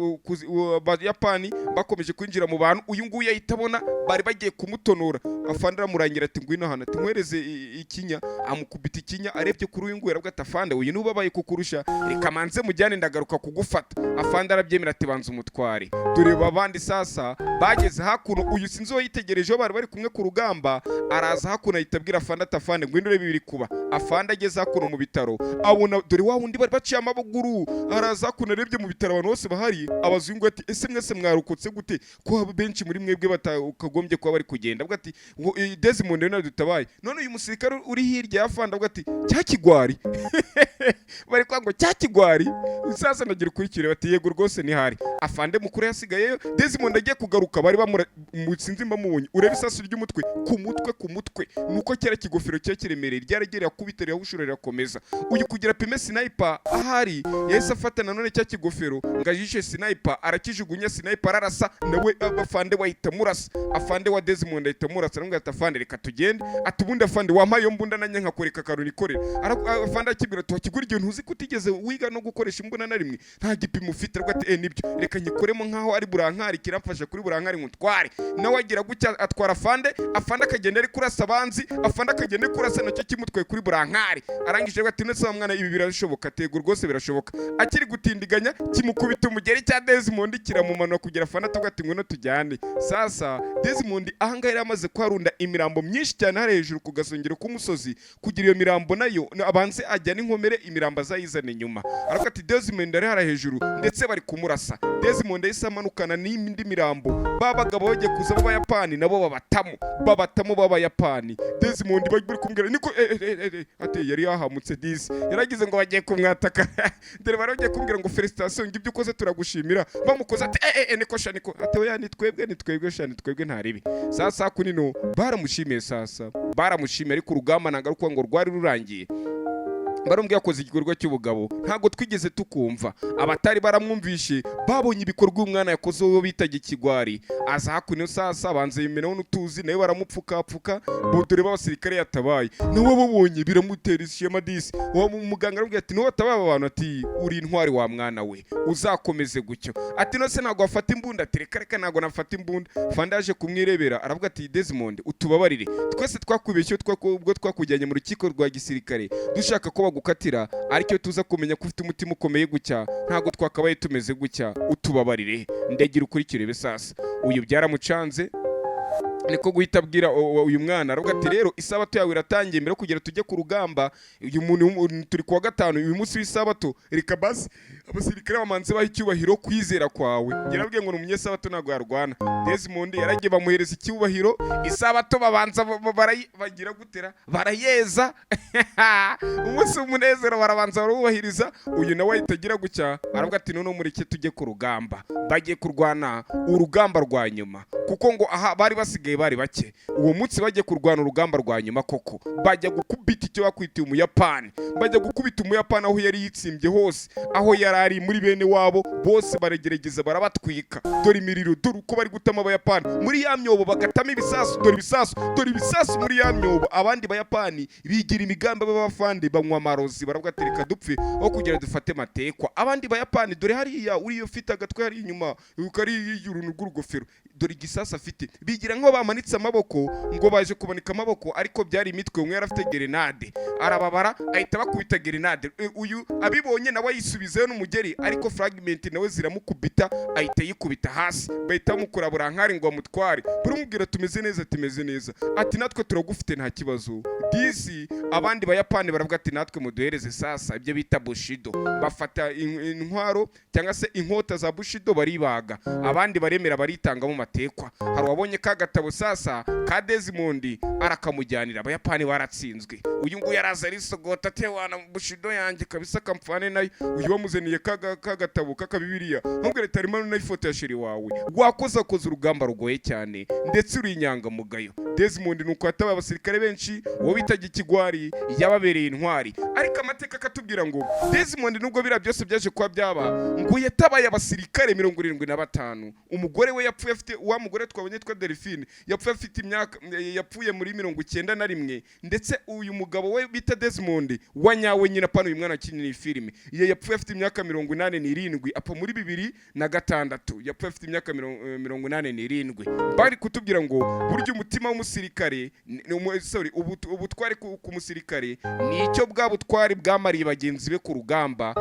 Abayapani bakomeje kwinjira mu bantu. Uyu nguyu ahita abona bari bagiye kumutonora. Afande aramurangira ati: "Ngwino hano," ati: "Nkwereze ikinya." Amukubita ikinya. Arebye kuri uyu nguyu aravuga ati: "Afande, uyu niwe ubabaye kukurusha, reka manze mujyane, ndagaruka kugufata." Afande arabyemera ati: "Banza umutware." Dore abandi sasa bageze hakuno. Uyu sinzi uwo yitegerejeho bari kumwe ku rugamba, araza hakuno ahita abwira afande ati: "Afande, ngwino urebe ibiri kuba." Afande ageze hakuno mu bitaro abona dore wa wundi bari baciye amaguru. Araza hakuno, arebye mu bitaro abantu bose bahari, abazungu ati: "Ese mwese mwarokotse gute ko benshi muri mwebwe batakagombye kuba bari kugenda?" Avuga ati: "Ngo, Desmond rero dutabaye." None uyu musirikare uri hirya ya afande avuga ati: "Cya kigwari bari kwanga, ngo cya kigwari." Sasa nagira ukurikire bati: "Yego rwose nihari." Afande mukuru yasigayeyo. Desmond agiye kugaruka bari bamura sinzi mbamubonye. Urebe isasu ry'umutwe ku mutwe ku mutwe, nuko kera kigofero cye kiremereye ryaragereye akubita rirahushura rirakomeza. Uyu kugira apime sniper ahari, yahise afata nanone cya kigofero ngo ajishe sniper, arakijugunya, sniper ararasa nawe. Afande wahita amurasa, afande wa Desmond ahita amurasa. Aramubwira ati: "Afande, reka tugende." Ati: "Ubundi afande, wampaye iyo mbunda nanjye nkakwereka akantu nikorera." Afande akibwira ati: "Wakigura igihe ntuzi ko utigeze wiga no gukoresha imbunda na rimwe, nta gipimo ufite." Aravuga ati: "Eh, nibyo, reka nyikoremo nkaho ari burankari, kiramfasha kuri burankari nkutware." Nawe agira gutya atwara afande. Afande akagenda ari kurasa abanzi, afande akagenda ari kurasa, nacyo kimutwaye kuri burankari. Arangije avuga ati: "Nese wa mwana, ibi birashoboka?" Tego rwose birashoboka. Akiri gutindiganya kimukubita umugeri cya Desmond, kiramumanura kugira afande atavuga ati: "Ngwino tujyane." Sasa Desmond ahangaha yari amaze kuharunda imirambo myinshi cyane hari hejuru ku gasongero k'umusozi, kugira iyo mirambo nayo abanze ajyane inkomere. Imirambo azayizana inyuma. Aravuga ati: "Desmond ari hariya hejuru, ndetse bari kumurasa." Desmond yahise amanukana n'indi mirambo. Ba bagabo bagiye kuza b'Abayapani nabo babatamo, babatamo b'Abayapani. Desmond bari kumubwira niko ati yari yahamutse disi, yaragize ngo bagiye kumwataka. Dore bari bagiye kumbwira ngo: "Félicitations, ngo ibyo ukoze turagushimira." Bamukoze ati: "Eh eh, niko sha, niko." Ati: "Oya, ni twebwe, ni twebwe sha, ni twebwe, nta ribi." Sasa kunino baramushimiye, sasa baramushimiye, ariko urugamba ntabwo ari ukuvuga ngo rwari rurangiye. Barumbwiye yakoze igikorwa cy'ubugabo, ntabwo twigeze tukumva. Abatari baramwumvishe babonye ibikorwa uyu mwana yakoze, uwo bitaga ikigwari. Aza hakuno sasa, banza yimenaho n'utuzi, nawe baramupfukapfuka. Dore b'abasirikare yatabaye nawe babonye biramutera ishema disi. Uwo muganga aramubwira ati: "Niwe watabaye aba bantu?" Ati: "Uri intwari wa mwana we, uzakomeze gutyo." Ati: "No se ntabwo wafata imbunda?" Ati: "Reka reka, ntabwo nafata imbunda." Fanda yaje kumwirebera, aravuga ati: "Desmond, utubabarire, twese twakubeshye ubwo twakujyanye mu rukiko rwa gisirikare dushaka ko bagukatira, ariko iyo tuza kumenya ko ufite umutima ukomeye gutya, ntabwo twakabaye tumeze gutya, utubabarire." Ndagira ukurikire sasa, uyu byaramucanze, niko guhita abwira uyu mwana, aravuga ati: "Rero isabato yawe iratangiye. Mbere yo kugira tujye ku rugamba, uyu muntu turi kuwa gatanu, uyu munsi w'isabato, reka basi abasirikare bamanze baha icyubahiro kwizera kwawe." Yarabwiye ngo ni umunyesabato, ntabwo yarwana. Desmond yaragiye, bamuhereza icyubahiro, isabato babanza bagira gutera barayeza, umunsi w'umunezero barabanza barawubahiriza. Uyu nawe ahita agira gutya, aravuga ati: "Noneho mureke tujye ku rugamba." Bagiye kurwana urugamba rwa nyuma, kuko ngo aha bari basigaye bari bake. Uwo munsi bagiye kurwana urugamba rwa nyuma koko, bajya gukubita icyo bakwitiye Umuyapani. Bajya gukubita Umuyapani aho yari yitsimbye hose, aho yari ari muri bene wabo bose, baragerageza barabatwika. Dore imiriro, dore uko bari gutama Abayapani muri ya myobo, bagatama ibisasu. Dore ibisasu, dore ibisasu muri ya myobo. Abandi Bayapani bigira imigambi b'abafande, banywa amarozi, baravuga ati: "Reka dupfe aho kugira dufate matekwa." Abandi Bayapani, dore hariya uriya ufite agatwe hari inyuma kari uruntu rw'urugofero, dore igisasu afite. Bigira nk'aho bamanitse amaboko ngo baje kumanika amaboko, ariko byari imitwe. Umwe yari afite gerenade, arababara, ahita bakubita gerenade. Uyu abibonye nawe ayisubizayo n'umugeri, ariko fragment nawe ziramukubita, ahita yikubita hasi. Bahita bamukura burankari ngo bamutware. Baramubwira: "Tumeze neza, tumeze neza." Ati: "Natwe turagufite, nta kibazo." Disi abandi Bayapani baravuga ati: "Natwe muduhereze sasa ibyo bita bushido." Bafata intwaro cyangwa se inkota za bushido, baribaga. Abandi baremera, baritanga mu matekwa. Hari uwabonye ka gatabo sasa ka Desmond, arakamujyanira. Abayapani baratsinzwe. Uyu nguyu araza arisogota ati: "Wana bushido yanjye kabisa, kamfane nayo." Uyu wamuzaniye ka gatabo k'akabibiriya, nubwo leta harimo n'ifoto ya chérie wawe. Wakoze, akoze urugamba rugoye cyane, ndetse uri inyangamugayo. Desmond nuko yatabaye abasirikare benshi, uwo bitaga ikigwari yababereye intwari. Ariko amateka akatubwira ngo Desmond, nubwo biriya byose byaje kuba byaba, ngo yatabaye abasirikare 75. Umugore we yapfuye afite, wa mugore twabonye twa Delphine, yapfuye afite imyaka, yapfuye muri 91. Ndetse uyu mugabo we bita Desmond wa nyawe nyina, pano uyu mwana wakinnye iyi filime, ye yapfuye afite imyaka 87, apfa muri 2006, yapfuye afite imyaka 87. Bari kutubwira ngo burya umutima w'umusirikare sorry, ubutwari ku musirikare ni icyo bwa butwari bwamariye bagenzi be ku rugamba,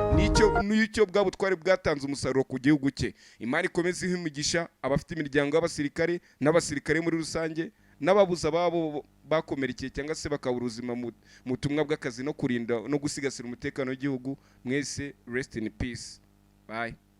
nicyo bwa butwari bwatanze umusaruro ku gihugu cye. Imana ikomeze ihe imigisha abafite imiryango y'abasirikare n'abasirikare muri rusange, n'ababuze ababo bakomerekeye cyangwa se bakabura ubuzima mu butumwa bw'akazi no kurinda no gusigasira umutekano w'igihugu. Mwese, rest in peace, bye.